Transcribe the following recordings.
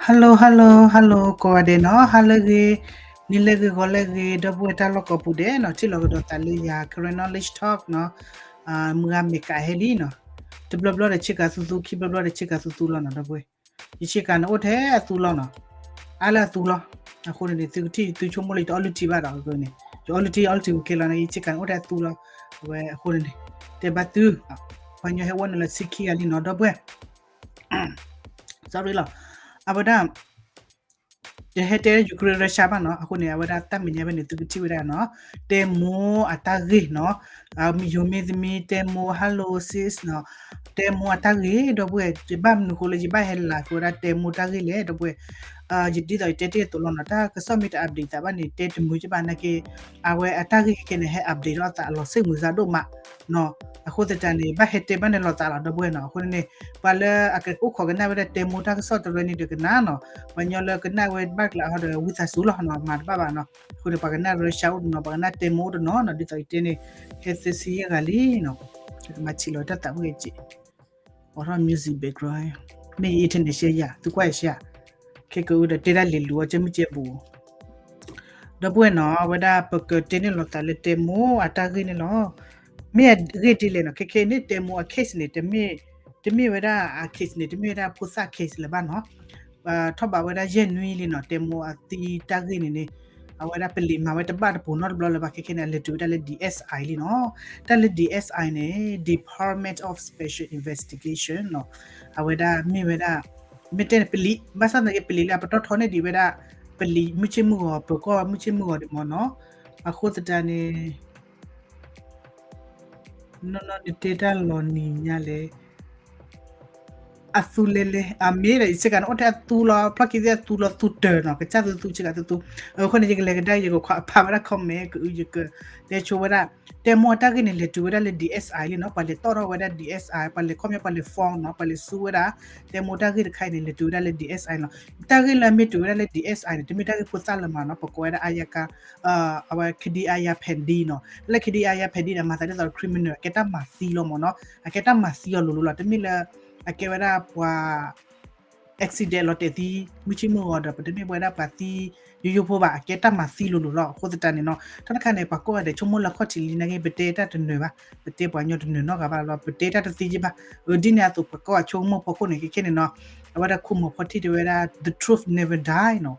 Hello hello hello ကိးဂၤဒဲးနီၤ, ဟါလၢအဂ့ၤ, နံၤလၢအဂ့ၤ, ဂီၤလၢအဂ့ၤ, ဒီပုၢ်ဝဲၢ်တၢ်လီၢ်ကိးပူၤဒဲးနီၤ, ထံၣ်လိာ်ကဒီးသးလၢယၤ Karen Knowledge Talk နီၤ, မုၢ်ဂၤမဲာ်ကးဟဲလံနီၤ, တဘျီဘျီဒီးဆ့ကၤသူသူ, ခံဘျီဘျီဒီးဆ့ကၤသူသူလီၤနီၤ ဒီပုၢ်ဝဲၢ်, ယဆ့ကၤန့ၣ်အိၣ်ထဲအသူလီၤနီၤ, အါလၢအသူလီၤ, အဃိန့ၣ်န့ၣ် သုကထံၣ်သုဆိကမိၣ်လၢယတအီလုၢ်ထံဘၣ်ဒီး အဃိန့ၣ် ယအီလုၢ်ထံ ယအီလုၢ်ထံကကဲလီၤန့ၣ် ယဆ့ကၤန့ၣ်အိၣ်ထဲအသူလီၤ, အဝဲအဃိန့ၣ်န့ၣ် တဲဘၣ်သု, ပှၤကညီဟဲဝဲနုာ်လီၤဆံခံဂၤလံနီၤ ဒီပုၢ်ဝဲၢ် sorry လီၤ, အဝဲဒၣ် ယဟဲတဲ Ukraine Russia ဘၣ်နီၤ, အဃိန့ၣ် အဝဲဒၣ်တၢ်မဲာ်ညါဖဲန့ၣ် သုကထံၣ်ဝဲဒၣ်နီၤ, တဲမိၢ်အတၢ်ဂ့ၢ်နီၤ, ယိၤမ့သမံ တဲမိၢ် hello sis နီၤ, တဲမိၢ်အတၢ်ဂ့ၢ် ဒီပုၢ်ဝဲၢ်, ယဘၣ်မနုၤဃိလၢယဘၣ်ဟဲလၢ အဝဲဒၣ်တဲမိၢ်တၢ်ဂ့ၢ်လဲၣ် ဒီပုၢ်ဝဲၢ်, ယဒ်သိးယတဲတ့ၢ်အသိးလီၤနီၤ, တၢ်ကစီၣ်မ့ၢ်တ update သးဘၣ်န့ၣ် တဲတမုာ်ကဘၣ်နာ်က့, အဝဲအတၢ်ဂ့ၢ်ခဲခဲန့ၣ် ဟဲ update ထီၣ်သးအလီၤစိတ်ဝင်စားဒိၣ်မးနီၤ, အဃိသတးန့ၣ် ဘၣ်ဟဲတဲဘၣ်န့ၣ်လီၤသးလီၤ ဒီပုၢ်ဝဲၢ်နီၤ, အဃိန့ၣ်န့ၣ် ပှၤလၢအကအိၣ်ခိးကနၣ်ဝဲဒၣ်တဲမိၢ်တၢ်ကစီၣ်တရၢန့ၣ် ဒီးကနၣ်နီၤ, ပှၤကညီလၢကနၣ်ဝဲဘၣ်ကျါဟီဒီး ဝံသးစူၤလီၤနီၤ, မၤတဘၣ်ဘၣ်နီၤ, အဃိန့ၣ် ပှၤကနၣ် Russia အိၣ်တနီၤ, ပှၤကနၣ်တဲမိၢ်အိၣ်တနီၤနီၤ, ဒ်သိးယတဲန့ၣ် ဟဲသၢဆံယဲၢ်ဂၤလံနီၤ, ကမၤဆံးလီၤတၢ်သးဝံၣ်အစ့ၢ် အိးထီၣ် music background, မ့ၢ်ယ internet ရှဲယၤ သုကွၢ်ယၤရှဲ, ခဲကအိၣ်ဒီးတဲဒၣ်လဲၤလူၤအီၤ ကဲမုၢ်ကဲဘူး, ဒီပုၢ်ဝဲၢ်နီၤ, အဝဲဒၣ်ပကတဲန့ၣ်လီၤသးလၢတဲမိၢ်အတၢ်ဂ့ၢ်န့ၣ်လီၤ, မ့ၢ်အဂ့ၢ်ဒ်လဲၣ်နီၤ, ခဲခဲအံၤန့ၣ် တဲမိၢ်အ case န့ၣ် တမ့ၢ်ဝဲဒၣ်အ case န့ၣ် တမ့ၢ်ဝဲဒၣ်ဖိသၣ် case လၢၤဘၣ်နီၤ, ထီၣ်ဘးဝဲဒၣ်ယဲၢ်နွံလံနီၤ, တဲမိၢ်အသံတၢ်ဂ့ၢ်န့ၣ်န့ၣ်, အဝဲဒၣ်ပလံးမၤဝဲတဘၣ်တပူၤနီတဘျီလၢၤဘၣ်, ခဲခဲန့ၣ် အလဲၤတုၤဝဲဒၣ်လၢ DSI လံနီၤ, တၢ်လၢ DSI န့ၣ် Department of Special Investigation နီၤ, အဝဲဒၣ်မ့ၢ်ဝဲဒၣ် မ့ၢ်တဲန့ၣ်ပလံး, ဘၣ်ဆၣ်သနာ်က့ပလံးလၢအပတီၢ်ထီန့ၢ်ဒံးဝဲဒၣ် ပလံးမုၢ်ဆ့ၣ်မုၢ်ဂီၤ ပၢၤကီၢ်မုၢ်ဆ့ၣ်မုၢ်ဂီၤဒံးမ့ၢ်နီၤ, အဃိသတးန့ၣ် နီၢ်နီၢ်နတဲတၢ်လီၤနံၤညါလဲၣ်, အသူလဲၤလဲၤ အမ့ၢ်ဒီး ယဆ့ကၤန့ၣ် အိၣ်ထဲအသူလီၤ, ဖျီၣ်ခံသ့ၣ်အသူလီၤ, သူတၢၤနီၤ, ကစၢ်သူသူ ဆ့ကၤသူသူ, အဃိန့ၣ် ယကလဲၤကဒါ ယကခွါဖးဝဲဒၣ် comment ကအု ယကတဲဆိဝဲဒၣ်, တဲမိၢ်အတၢ်ဂ့ၢ်န့ၣ် လဲၤတုၤဝဲဒၣ်လၢ DSI လံနီၤ, ပှၤလဲၤတီၣ်ထီၣ်ဝဲဒၣ် DSI, ပှၤလဲၤခီပညီ ပှၤလဲၤ form နီၤ, ပှၤလဲၤဆူဝဲဒၣ်, တဲမိၢ်တၢ်ဂ့ၢ်တခါအံၤန့ၣ် လဲၤတုၤဝဲဒၣ်လၢ DSI နီၤ, တၢ်ဂ့ၢ်လၢအမ့ၢ်တုၤဝဲဒၣ်လၢ DSI န့ၣ် တမ့ၢ်တၢ်ဂ့ၢ်ဖိသၣ်လၢၤမးနီၤ, ပကိးဝဲဒၣ် အါယကါ အဝဲ ခဒံအါယါဖဲၣ်ဒံနီၤ, တၢ်လၢ ခဒံအါယါဖဲၣ်ဒံန့ၣ် အမၤသးဒ်သိး criminal အကဲတၢ်မၤသံလီၤမ့ၢ်နီၤ, အကဲတၢ်မၤသံအီၤလိၤလိၤလီၤ, တမ့ၢ်လၢ အကဲဝဲဒၣ်ပှၤ accident လီၤတဲာ်သံ မုၢ်ဆ့ၣ်မုၢ်ဂီၤဒီး ပတမ့ၢ်ပဝဲဒၣ်ပှၤသံယိယိဖိဘၣ်, အကဲတၢ်မၤသံလိၤလိၤလီၤ, အဃိသတးန့ၣ်နီၤ, တၢ်တခါန့ၣ် ပှၤကိးဂၤဒဲးဆိကမိၣ်လၢခီၣ်ထံးလံနာ်က့ ပတဲတၢ်တနၢၤဘၣ်, ပတဲပှၤကညီတနၢၤနီတဂၤဘၣ်လီၤ, ပတဲတၢ်တသ့ယ့ၢ်ဘၣ်, အဒ်န့ၣ်အသိး ပှၤကိးဂၤဆိကမိၣ်ဖီခိၣ်န့ၣ် ခဲခဲန့ၣ်နီၤ, အဝဲဒၣ်ခူမီၤဖီထံၣ်တဲဝဲဒၣ် the truth never die နီၤ,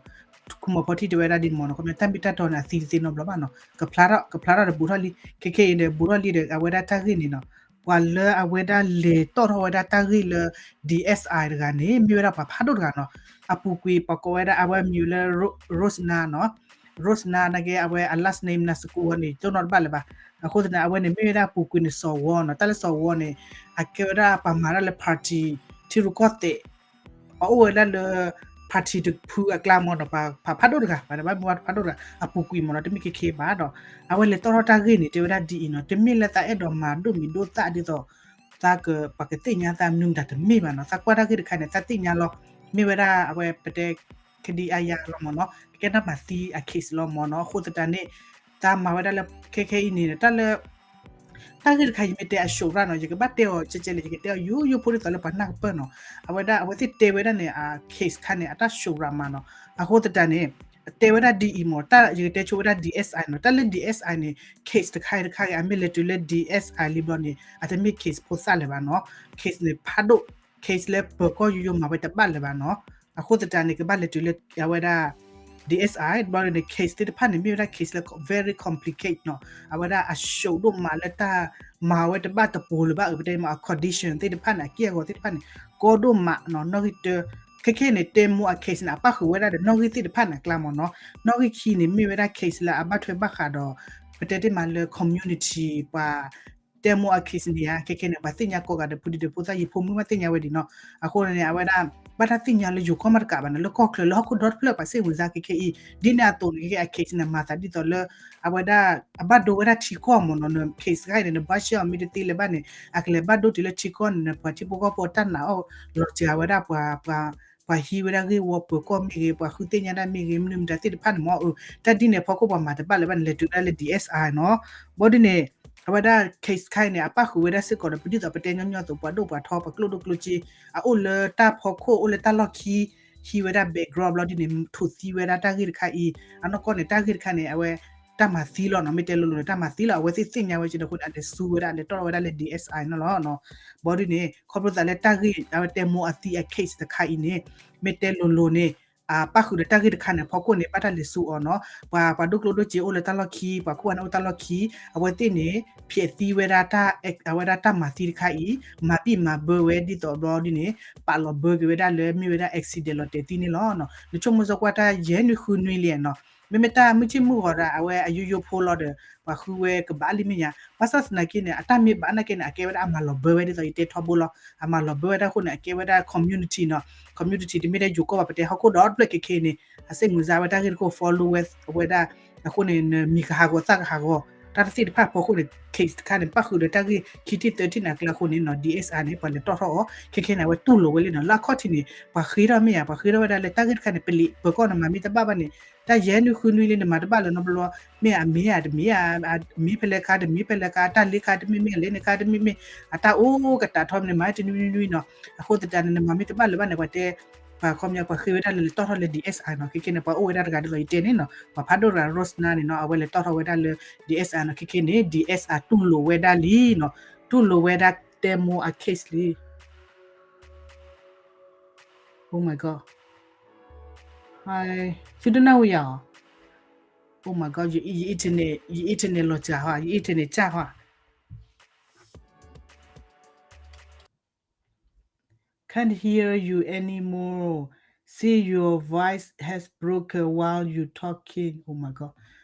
ခူမီၤဖီထံၣ်တဲဝဲဒၣ်ဒ်မ့ၢ်နီၤ, ခီပညီတၢ်မ့ၢ်တၢ်တီန့ၣ် အသံတသ့နီတဘျီဘၣ်နီၤ, ကဖျါထီၣ် ကဖျါထီၣ်ဒီးဘူးထီၣ်လံ, ခဲခဲအံၤဒီး ဘူးထီၣ်လံဒီး အဝဲဒၣ်တၢ်ဂ့ၢ်န့ၣ်နီၤ, ပှၤလၢအဝဲဒၣ်လဲၤတီၣ်ထီၣ်ဝဲဒၣ်တၢ်ဂ့ၢ်လၢ DSI တဂၤန့ၣ် မ့ၢ်ဝဲဒၣ်ပှၤဖးဒိၣ်တဂၤနီၤ, အပူၤကွံာ်ပှၤကိးဝဲဒၣ် အဝဲမံၤလၢ Rosna နီၤ, Rosna နာ်က့ အဝဲအ last name နၢ်စကူဝဲန့ၣ် တိၢ်နီၣ်တဘၣ်လၢၤဘၣ်, အဃိသတးန့ၣ် အဝဲန့ၣ်မ့ၢ်ဝဲဒၣ်အပူၤကွံာ်န့ၣ် စီၤဝီနီၤ, တၢ်လၢစီၤဝီန့ၣ် အကဲဝဲဒၣ်ပှၤမၤတၢ်လၢ party ထံရူၢ်ကီၢ်သဲး ပှၤအိၣ်ဝဲဒၣ်လၢ party တဖုအကျါမ့ၢ်နီၤ, ပှၤဖးဒိၣ်တဂၤ, ပှၤဘၣ်မ့ၢ်ဝဲဖးဒိၣ်တဂၤ အပူၤကွံာ်မ့ၢ်နီၤ, တမ့ၢ်ခဲခဲဘၣ်ဒီး အဝဲလဲၤတီၣ်ထီၣ်တၢ်ဂ့ၢ်န့ၣ် တဲဝဲဒၣ်ဒ်အံၤနီၤ, တမ့ၢ်လၢသးအဲၣ်ဒိးမၤဒိၣ်မံၤဒိၣ်သၣ်ဒ်သိး သးက ပှၤကသ့ၣ်ညါသးမနုၤမတၤတမ့ၢ်ဘၣ်နီၤ, သးကွၢ်တၢ်ဂ့ၢ်တခါန့ၣ် သးသ့ၣ်ညါလီၤ, မ့ၢ်ဝဲဒၣ်အဝဲပတဲ ခဒံအါယါလီၤမ့ၢ်နီၤ, ကဲတၢ်မၤသံအ case လီၤမ့ၢ်နီၤ, အဃိသတးန့ၣ် သးမၤဝဲဒၣ်လၢခဲခဲအံၤန့ၣ် တၢ်လၢ တၢ်ဂ့ၢ်တခါ ယမ့ၢ်တဲအ short နီၤ, ယကဘၣ်တဲအီၤကဲကဲလဲၣ်, ယကတဲအီၤယိယိဖိဒ်သိးလၢပှၤနၢ်ကပၢၢ်နီၤ, အဝဲဒၣ်အဝဲသ့ၣ်တဲဝဲဒၣ်န့ၣ် အ case ခါန့ၣ် အတၢ် short မးနီၤ, အဃိသတးန့ၣ် တဲဝဲဒၣ်ဒ်အံၤမ့ၢ် တၢ်ယကတဲဆိဝဲဒၣ် DSI နီၤ, တၢ်လၢ DSI န့ၣ် case တခါအံၤတခါဂ့ၤ အမ့ၢ်လဲၤတုၤလၢ DSI လံဘျီန့ၣ် အတမ့ၢ် case ဖိသၣ်လၢၤဘၣ်နီၤ, case န့ၣ်ဖးဒိၣ် case လၢပၢၤကီၢ်ယိယိမၤဝဲတဘၣ်လၢၤဘၣ်နီၤ, အဃိသတးန့ၣ် ကဘၣ်လဲၤတုၤလၢအဝဲဒၣ် DSI ဘျီန့ၣ် case သ့ၣ်တဖၣ်န့ၣ် မ့ၢ်ဝဲဒၣ် case လၢ very complicate နီၤ, အဝဲဒၣ်အ short ဒိၣ်မးလၢတၢ်မၤဝဲတဘၣ်တပူၤလၢၤဘၣ်, အပတဲမ့ၢ်အ condition သ့ၣ်တဖၣ်န့ၣ် အက့ၢ်အဂီၤသ့ၣ်တဖၣ်န့ၣ် ကီဒိၣ်မးနီၤ, နီၣ်ဂံၢ်တၢ ခဲခဲန့ၣ် တဲမိၢ်အ case န့ၣ် အပၣ်ဃုာ်ဝဲဒၣ်ဒီးနီၣ်ဂံၢ်သ့ၣ်တဖၣ်န့ၣ်အကျါမ့ၢ်နီၤ, နီၣ်ဂံၢ်ခံန့ၣ် မ့ၢ်ဝဲဒၣ် case လၢအဘၣ်ထွဲဘၣ်ဃးဒီး ပတဲတ့ၢ်မးလၢ community ပှၤ တဲမိၢ်အ case န့ၣ်ဧါ, ခဲခဲန့ၣ် ပှၤသ့ၣ်ညါကိးဂၤဒီး ဖိဒံဖိသၣ် ယဖိမုၣ်မးသ့ၣ်ညါဝဲဒံးနီၤ, အဃိန့ၣ် အဝဲဒၣ် ဘၣ်တၢ်သ့ၣ်ညါလၢယိၤကီၢ်မးတကးဘၣ်န့ၣ် လၢကီၢ်ချၢလၢဟီၣ်ခိၣ်ဒီတဖျၢၣ် ပှၤစိတ်ဝင်စားခဲခဲအံၤ ဒ်န့ၣ်အသိးန့ၣ် ခဲခဲအ case န့ၣ် မၤသးဒ်သိးလၢ အဝဲဒၣ် အဘၣ်ဒိဝဲဒၣ်ထံကီၢ်မ့ၢ်နီၤ, န case တခါအံၤန့ၣ် နဘှါရှဲအီၤမ့ၢ်တသ့လၢၤဘၣ်န့ၣ် အကလဲၤဘၣ်ဒိတုၤလၢထံကီၢ်န့ၣ် ပှၤထံဖိကီၢ်ဖိတၢ်နာ်အီၤ လီၤစှၤဝဲဒၣ်ပှၤ ပှၤဟံးဝဲဒၣ်ဂ့ၢ်ဝီပၢၤကီၢ်မ့ၢ်ဂ့ၤ ပှၤဃုသ့ၣ်ညါတၢ်မ့ၢ်ဂ့ၤ မနုၤမတၤသ့ၣ်တဖၣ်န့ၣ်မ့ၢ်အၢ, တၢ်ဒ်န့ၣ်အဖီခိၣ်ပှၤမၤတဘၣ်လၢၤဘၣ်န့ၣ် လဲၤတုၤဒၣ်လၢ DSI နီၤ, ဘီဒ်န့ၣ် အဝဲဒၣ် case တခါအံၤန့ၣ် အပၣ်ဃုာ်ဝဲဒၣ်စ့ၢ်ကီးဒီး ပဒ်သိးပတဲညီညီအသိး ပှၤဒိၣ်ပှၤထီ ပှၤကျိၣ်ဒိၣ်ကျိၣ်စ့ အအိၣ်လၢတၢ်ဖီခိၣ် အိၣ်လၢတၢ်လီၢ်ခံ ဟံးဝဲဒၣ် background ဘျီဒ်န့ၣ် ထိၣ်သံဝဲဒၣ်တၢ်ဂ့ၢ်တခါအံၤ, အနီၢ်ကီၢ်န့ၣ် တၢ်ဂ့ၢ်တခါန့ၣ် အဝဲ တၢ်မၤသံလီၤနီၤ, မ့ၢ်တဲလိၤလိၤန့ၣ် တၢ်မၤသံလီၤ, အဝဲသ့ၣ်သ့ၣ်ညါဝဲက့ၤဒီးအဃိန့ၣ် အလဲၤဆူဝဲဒၣ် အလဲၤတီၣ်ထီၣ်ဝဲဒၣ်လၢ DSI န့ၣ်လီၤနီၤ. ဘျီဒ်န့ၣ် ခီဖျိသးလၢတၢ်ဂ့ၢ် အဝဲတဲမိၢ်အသံအ case တခါအံၤန့ၣ် မ့ၢ်တဲလိၤလိၤန့ၣ် ပၣ်ဃုာ်ဒီးတၢ်ဂ့ၢ်တခါန့ၣ် အဖီခိၣ်န့ၣ် ဘၣ်တၢ်လဲၤဆူအီၤနီၤ, ပှၤ ပှၤဒိၣ်ကျိၣ်ဒိၣ်စ့အိၣ်လၢတၢ်လီၢ်ခံ, ပှၤခိၣ်ပှၤနၢ်အိၣ်တၢ်လီၢ်ခံ, အဝဲသ့ၣ်န့ၣ် ဖျဲးသံဝဲဒၣ် အဝဲဒၣ်တၢ်မၤသံတခါအံၤ, မၤဘံၣ်မၤဘၢဝဲဒ်သိးဘျီဒ်န့ၣ် ပာ်လီၤဘၢက့ၤဝဲဒၣ်လၢမ့ၢ်ဝဲဒၣ် accident လီၤတဲာ်သံန့ၣ်လီၤ. နဆိကမိၣ်ဆိကွၢ်တၢ်ယဲၢ်နွံဃုနွံလံနီၤ, မ့မ့ၢ်တၢ်မုၢ်ဆ့ၣ်မုၢ်ဂီၤဒီး အဝဲအယိယိဖိလီၤဒီး ပှၤဃုဝဲကဘၣ်လံမ့ၢ်ညါ, ဘၣ်ဆၣ်သနာ်က့န့ၣ် အတၢ်မ့ၢ်ဘၣ်နာ်က့န့ၣ် အကဲဝဲဒၣ်အမၤလီၤဘၢဝဲဒ်သိးယတဲထီဘိလီၤ, အမၤလီၤဘၢဝဲဒၣ်အဃိန့ၣ် အကဲဝဲဒၣ် community နီၤ, community တမ့ၢ်ထဲယိၤကီၢ်ဘၣ် ပတဲဟီၣ်ခိၣ်ဒီဖျၢၣ်ခဲခဲန့ၣ် အစ့ၣ်မုာ်စါဝဲတၢ်ဂ့ၢ်တခိၣ် follow ဝဲအဝဲဒၣ်, အဃိန့ၣ် နမံၤကဟးဂီၤသၣ်ကဟးဂီၤ, တၢ်တသ့ၣ်တဖၣ်အဖီခိၣ်န့ၣ် case တခါန့ၣ် ပၣ်ဃုာ်ဒီးတၢ်ဂ့ၢ်ခံထံၣ်သၢထံၣ်န့ၣ်အကျါအဃိန့ၣ်နီၤ DSI န့ၣ် ပှၤလဲၤတီၣ်ထီၣ်အီၤ ခဲခဲန့ၣ် အဝဲတူၢ်လိာ်ဝဲလံနီၤ, လၢအခီၣ်ထံးန့ၣ် ပှၤဃ့ထီၣ်မ့ၢ်ဧါ, ပှၤဃ့ထီၣ်ဝဲဒၣ်လၢတၢ်ဂ့ၢ်တခါန့ၣ် ပလံးပၢၤကီၢ်နမၤမ့ၢ်တဘၣ်ဘၣ်န့ၣ် တၢ်ယဲၢ်နွံဃုနွံလံနမၤတဘၣ်လၢၤနီတဘျီ, မ့ၢ်အမ့ၢ်ဧါတမ့ၢ်ဧါ, မ့ၢ်ဖဲလဲၣ်ခါတမ့ၢ်ဖဲလဲၣ်ခါ, တၢ်လ့ခါတမ့ၢ်မ့ၢ် အလ့န့ၣ်ခါတမ့ၢ်မ့ၢ်, အတၢ်အိၣ်ကတးထီမ့ၢ်န့ၣ် မၤတနွံနွံနွံနီၤ, အဃိသတးန့ၣ် နမၤမ့ၢ်တဘၣ်လၢၤဘၣ်န့ၣ် ပှၤတဲ ပှၤခီပညီ ပှၤဃ့ဝဲဒၣ်လၢလဲၤတီၣ်ထီၣ်လၢ DSI နီၤ, ခဲခဲန့ၣ် ပှၤအိၣ်ဝဲဒၣ်တဂၤဒ်သိးယတဲန့ၣ်နီၤ, ပှၤဖးဒိၣ်တဂၤ Rose နါန့ၣ်နီၤ, အဝဲလဲၤတီၣ်ထီၣ်ဝဲဒၣ်လၢ DSI နီၤ, ခဲခဲန့ၣ် DSI တူၢ်လိာ်ဝဲဒၣ်လံနီၤ, တူၢ်လိာ်ဝဲဒၣ်တဲမိၢ်အ case လံ. Oh my god. သုတနၢ်ဟူယၤဧါ. Oh my god, ယ internet, ယ internet လီၤစှၤဟါ, ယ internet စၢ်ဟါ. Can't hear you anymore. See your voice has broken while you talking. Oh my god.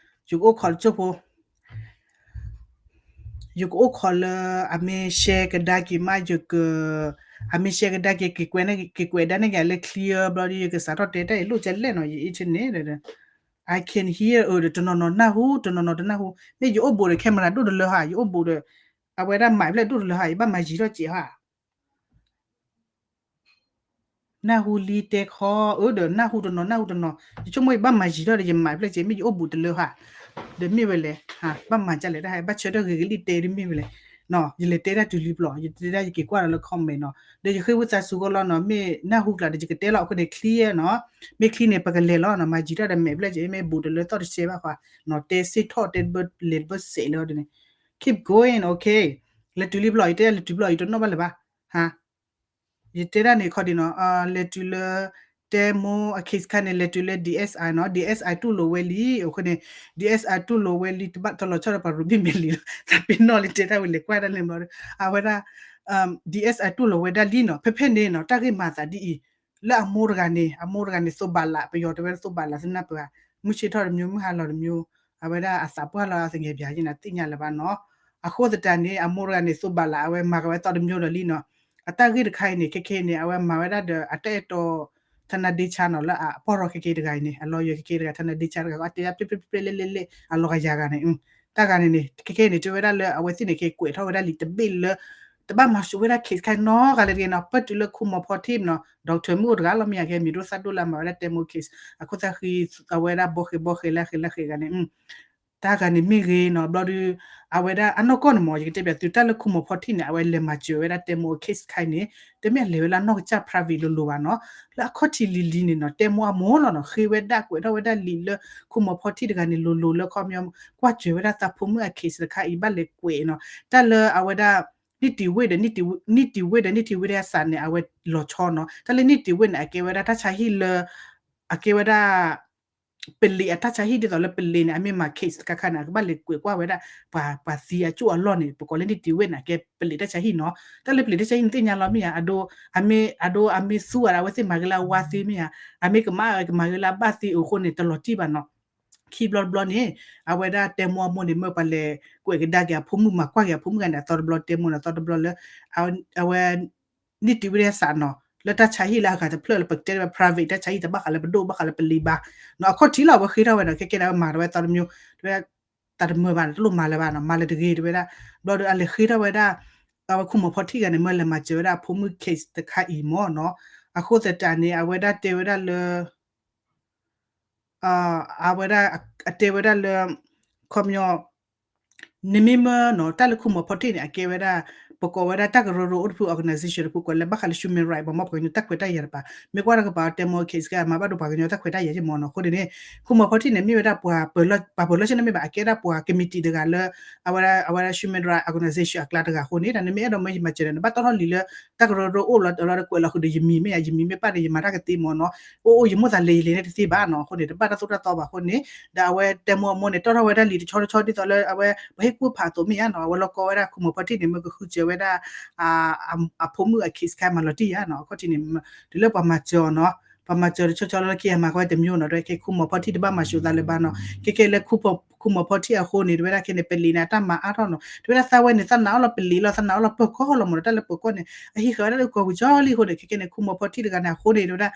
ယကအိၣ်ခိးလၢကၠိဖိ, ယကအိၣ်ခိးလၢ အမ့ၢ် share ကဒါက့ၤမး ယက, အမ့ၢ် share ကဒါက့ၤ က့ၤကွဲးဒၣ်န့ၢ်ယၤလၢ clear ဘျီဒီး ယကစးထီၣ်တဲတၢ်အံၤလိၣ်ကလဲၣ်နီၤ, ယ internet ဒီး I can hear အၢဒီး တနီၤနီၤနၢ်ဟူ တနီၤနီၤတနၢ်ဟူ, မ့ၢ်ယအိၣ်ဘူးဒီး camera ဒိၣ်တလၢဟါ, ယအိၣ်ဘူးဒီး အဝဲဒၣ် mic ဖျၢၣ်ဒိၣ်တလၢဟါ, ယဘၣ်မၤယံၤထီၣ်စဲးဟါ. နၢ်ဟူလံတဲခီ, အၢဒီး နၢ်ဟူတနီၤ နၢ်ဟူတနီၤ, ယဆိကမိၣ်ယဘၣ်မၤယံၤထီၣ်ဒီး ယ mic ဖျၢၣ်စဲး မ့ၢ်ယအိၣ်ဘူးတလၢဟါ, ဒီးမ့ၢ်ဝဲလဲၣ်, ဘၣ်မၤဒ်လဲၣ်တဟါ, ဘၣ်ဆၢထၢၣ်ဂ့ၤဂ့ၤလံတဲဒ်မ့ၢ်ဝဲလဲၣ်, ယလဲၤတဲဒၣ်တုၤလံပျီ, ယတဲဒၣ်ယက့ၤကွၢ်ဒီးလၢ comment နီၤ, ဒီးယဃ့ဝံသးစူၤကီးလီၤနီၤ, မ့ၢ်နၢ်ဟူကျါဒီး ယကတဲလီၤအဃိန့ၣ် clear နီၤ, မ့ၢ် clear န့ၣ် ပကလဲၤလီၤနီၤ, မၤယံၤထီၣ်ဒီး mic ဖျၢၣ်စဲး မ့ၢ်ဘူးတလၢသီၣ်တစဲးဘၣ်ဃး, နီၤ, တဲစ့ၢ်ထီၣ်တဲတဘၢလဲၤတဘၢစဲးလၢအီၤဒ်န့ၣ်, keep going, okay, လဲၤတုၤလံပျီ, ယတဲလဲၤတုၤပျီ, ယတနီၣ်ဘၣ်လၢၤဘၣ်, ဟါ ယတဲဒၣ်န့ၣ်ခီဒ်နီၤ, လဲၤတုၤလၢ တဲမိၢ်အ case ခါန့ၣ် လဲၤတုၤလၢ DSI နီၤ, DSI တူၢ်လိာ်ဝဲလံ, အဃိန့ၣ် DSI တူၢ်လိာ်ဝဲလံ, တဘၣ်တလီၤဆီဒီးပှၤရိဘံၣ်မဲာ်လံလီၤ, တၢ်ပ့ၤနီၣ်လံတဲတၢ်ဝံၤလဲၤကွၢ်ဒၣ်လဲာ်ဘျီဒီး အဝဲဒၣ် DSI တူၢ်လိာ်ဝဲဒၣ်လံနီၤ, ဖဲဖဲန့ၣ်နီၤ တၢ်ဂ့ၢ်မၤသးဒ်အံၤ, လၢအမိၢ်တဂၤန့ၣ်, အမိၢ်တဂၤန့ၣ် သိးဘးလး, ပယီၤတဲဝဲသိးဘးလး သုနၢ်ပၢၢ်ဧါ, မုၢ်ဆ့ၣ်ထီၣ်တမျိုး မုၢ်ဟါလီၤတမျိုး, အဝဲဒၣ်အသးပှၢ်လီၤအသငဲးပၠးယနၤသ့ၣ်ညါလၢၤဘၣ်နီၤ, အဃိသတးန့ၣ် အမိၢ်တဂၤန့ၣ် သိးဘးလး အဝဲမၤကဝဲသီတမျိုးဒီးလံနီၤ, အတၢ်ဂ့ၢ်တခါအံၤန့ၣ် ခဲခဲအံၤန့ၣ် အဝဲမၤဝဲဒၣ်ဒီး အတၢ်အဲၣ်တီ ထနၣ်ဒ့ဆါနီၤ လၢအပီၢ်ရီခဲခဲတဂၤအံၤန့ၣ် အ lawyer ခဲခဲတဂၤ ထနၣ်ဒ့ဆါတဂၤ အတဲဒၣ်ပျဲၢ်ပျဲၢ်ပျဲၢ်လဲၣ်လဲၣ်လဲၣ် အလီၤဂာ်ယၤဂၤန့ၣ်, တၢ်ဂၤန့ၣ်န့ၣ် ခဲခဲအံၤန့ၣ် တဲဝဲဒၣ်လၢအဝဲသ့ၣ်န့ၣ် က့ၤကွဲးထီၣ်ဝဲဒၣ်လံာ်တဘ့ၣ်လၢ တဘၣ်မၤစိာ်ဝဲဒၣ် case ခါနီတဂၤလၢၤတဂ့ၤနီၤ, ပၢၢ်တုၤလၢခူမီၤဖီထံၣ်နီၤ, doctor မုၣ်အိၣ်တဂၤလီၤ မ့ၢ်ယၤကဲ မံၤဒိၣ်သၣ်ဒိၣ်လၢအမၤဝဲဒၣ်တဲမိၢ် case အခိၣ်သၣ်ဃံ အဝဲဒၣ်ဘီဃဲၤဘီဃဲၤလၢအဃဲၤလၢအဃဲၤဂၤန့ၣ် တၢ်ဂၤန့ၣ်မ့ၢ်ဂ့ၤနီၤ, ဘျီဒုး အဝဲဒၣ်အနီၢ်ကီၢ်န့ၣ်မ့ၢ် ယကတဲပၠးသု တၢ်လၢခူမီၤဖီထံၣ်န့ၣ် အဝဲလဲၤမၤစၢၤဝဲဒၣ်တဲမိၢ်အ case ခါအံၤန့ၣ် တမ့ၢ်အလဲၤဝဲလၢအနီၢ်ကစၢ် private လိၤလိၤဘၣ်နီၤ, လၢအခီၣ်ထံးလံၤလံၤန့ၣ်နီၤ, တဲမိၢ်အမိၢ်လီၤနီၤ, ဃ့ဝဲဒၣ်ကွဲးထီၣ်ဝဲဒၣ်လံာ်လၢ ခူမီၤဖီထံၣ်တဂၤန့ၣ်လိၤလိၤလၢခီပညီ ကွၢ်စၢၤဝဲဒၣ်သးဖိမုၣ်အ case တခါအံၤ ဘၣ်လဲၤကွဲးနီၤ, တၢ်လၢအဝဲဒၣ် နံၣ်တံၤဝ့ၢ်ဒီး နံၣ်တံၤဝ့ၢ် နံၣ်တံၤဝ့ၢ်ဒီးအစးန့ၣ် အဝဲလီၤဆီနီၤ, တၢ်လၢနံၣ်တံၤဝ့ၢ်န့ၣ် အကဲဝဲဒၣ်တၢ်ဆါဟံၣ်လၢ အကဲဝဲဒၣ် ပလံးအတၢ်ဆါဟံၣ်ဒ်သိးလၢပလံးန့ၣ် အမ့ၢ်မၤ case တခါခါန့ၣ် အကဘၣ်လဲၤကွဲးကွၢ်ဝဲဒၣ် ပှၤ ပှၤသံအကၠိၣ်အလီၢ်န့ၣ် ပကိးလၢနံၣ်တံၤဝ့ၢ်န့ၣ် အကဲပလံးတၢ်ဆါဟံၣ်နီၤ, တၢ်လၢပလံးတၢ်ဆါဟံၣ်န့ၣ်သ့ၣ်ညါလီၤမ့ၢ်ဧါ, အဒိ အမ့ၢ် အဒိ အမ့ၢ်သူအီၤဒီး အဝဲသ့ၣ်မၤဂ့ၤလၢအဝါသ့မ့ၢ်ဧါ, အမ့ၢ်ကမၣ်အီၤ ကမၤဂ့ၤလၢအဘၣ်သ့အဃိန့ၣ် တလီၤတံၢ်ဘၣ်နီၤ, ခံဘျီတဘျီန့ၣ် အဝဲဒၣ်တဲမိၢ်အမိၢ်န့ၣ် မ့ၢ်ပှၤလဲၤကွဲးကဒါက့ၤအဖိမုၣ် မၤကွၢ်က့ၤအဖိမုၣ်ဂၤန့ၣ် အသီတဘျီတဲမိၢ်န့ၣ် အသီတဘျီလၢ အဝဲ နံၣ်တံၤဝ့ၢ်ဒီးအစးနီၤ, လၢတၢ်ဆါဟံၣ်လၢအဂၤတဖျၢၣ်လၢပကတဲဝဲ private တၢ်ဆါဟံၣ်တဘၣ်ဃးလၢပဒိၣ် ဘၣ်ဃးလၢပလံၤဘၣ်နီၤ, အခီၣ်ထံးလီၤ အဝဲဃ့ထီၣ်ဝဲဒီး ခဲကဲန့ၣ် အဝဲမၤတဝဲသီတမျိုး တဝဲ တၢ်တမုာ်ဘၣ် တလိၣ်မၤလၢၤဘၣ်နီၤ, မၤလၢၤတဂ့ၤ တဝဲဒၣ်, ဘျီဒီးအလဲၤဃ့ထီၣ်ဝဲဒၣ် အဝဲခူမီၤဖီထံၣ်ဂၤန့ၣ် မ့ၢ်လဲၤမၤစၢၤဝဲဒၣ်အဖိမုၣ် case တခါအံၤမ့ၢ်နီၤ, အဃိသတးန့ၣ် အဝဲဒၣ်တဲဝဲဒၣ်လၢ အဝဲဒၣ် အတဲဝဲဒၣ်လၢ ခီပညီ နမ့ၢ်မၢနီၤ တၢ်လၢခူမီၤဖီထံၣ်န့ၣ် အကဲဝဲဒၣ် ပကိးဝဲဒၣ်တၢ်ကရၢကရိအိၣ်တဖု organization တဖု ကိးလၢဘၣ်ဃးလၢ human right ဘၣ်မ့ၢ်ပှၤကညီတၢ်ခွဲးတၢ်ယာ်တပၤ, မ့ၢ်ကွၢ်တကပၤ တဲမိၢ် case ကမၤဘၣ်ဒိပှၤကညီတၢ်ခွဲးတၢ်ယာ်က့မ့ၢ်နီၤ. အဃိန့ၣ်န့ၣ် ခူမီၤဖီထံန့ၣ် မ့ၢ်ဝဲဒၣ်ပှၤ ပှၤပၢၤလီၢ်ဆ့ၣ်နီၤမ့ၢ်ဘၣ် အကဲဒၣ်ပှၤ committee တဂၤလၢ အဝဲဒၣ် အဝဲဒၣ် human right organization အကျါတဂၤအဃိန့ၣ် တၢ်နမ့ၢ်အဲၣ်ဒိးမၢယမၤစၢၤဒီး နဘၣ်တီၣ်ထီၣ်လံာ်လၢ တၢ်ကရၢကရိအိၣ်လီၤ လီၤဒီးကွဲးလီၤဃုာ်ဒီးယမံၤမ့ၢ်ဧါ, ယမံၤမ့ၢ်ပၣ်ဒီး ယမၤတၢ်ကသ့မ့ၢ်နီၤ. အိၣ်အိၣ် ယမိၣ်သးလဲၤယလဲၤန့ၣ်တသ့ဘၣ်နီၤ. အဃိန့ၣ် တဘၣ်တၢ်သိၣ်တၢ်သီဘၣ်အဃိန့ၣ် ဒီးအဝဲတဲမိၢ်အမိၢ်န့ၣ် တီၣ်ထီၣ်ဝဲဒၣ်လံာ်တဆီတဆီဒ်သိးလၢ အဝဲပှၤဟ့ၣ်ကူၣ်ဖးအသိးမ့ၢ်ဧါနီၤ. အဝဲလီၤကီဝဲဒၣ်ခူမီၤဖီထံန့ၣ် မ့ၢ်ကဃုစၢၤဝဲဒၣ် အဖိမုၣ်အ case ခါမၤလီၤတံၢ်ယါနီၤ. အခီၣ်ထံးန့ၣ် တုၤလၢပှၤမၤစၢၤအီၤနီၤ, ပှၤမၤစၢၤတဆီဆီလၢခံအမၤကီဝဲတမံၤနီၤ. ဒီးခဲခူမီၤဖီထံတဘၣ်မၤၡိးသးလၢၤဘၣ်နီၤ. ခဲခဲလၢ ခူမီၤဖီထံအဃိန့ၣ် တဝဲဒၣ်ခဲန့ၣ် ပလံးန့ၣ် အတၢ်မၤအါထီၣ်နီၤ. တဝဲဒၣ်သးဝဲန့ၣ် သးနာ်အီၤလီၤပလံးလီၤ, သးနာ်အီၤလီၤပၢၤကီၢ်လီၤမ့ၢ်နီၤ. တၢ်လၢပၢၤကီၢ်န့ၣ် အဟံးဃာ်ဝဲဒၣ်လၢကီၢ်ဝံၤကၠီလံအဃိန့ၣ် ခဲခဲန့ၣ် ခူမီၤဖီထံတဂၤန့ၣ် အဃိန့ၣ် တဝဲဒၣ်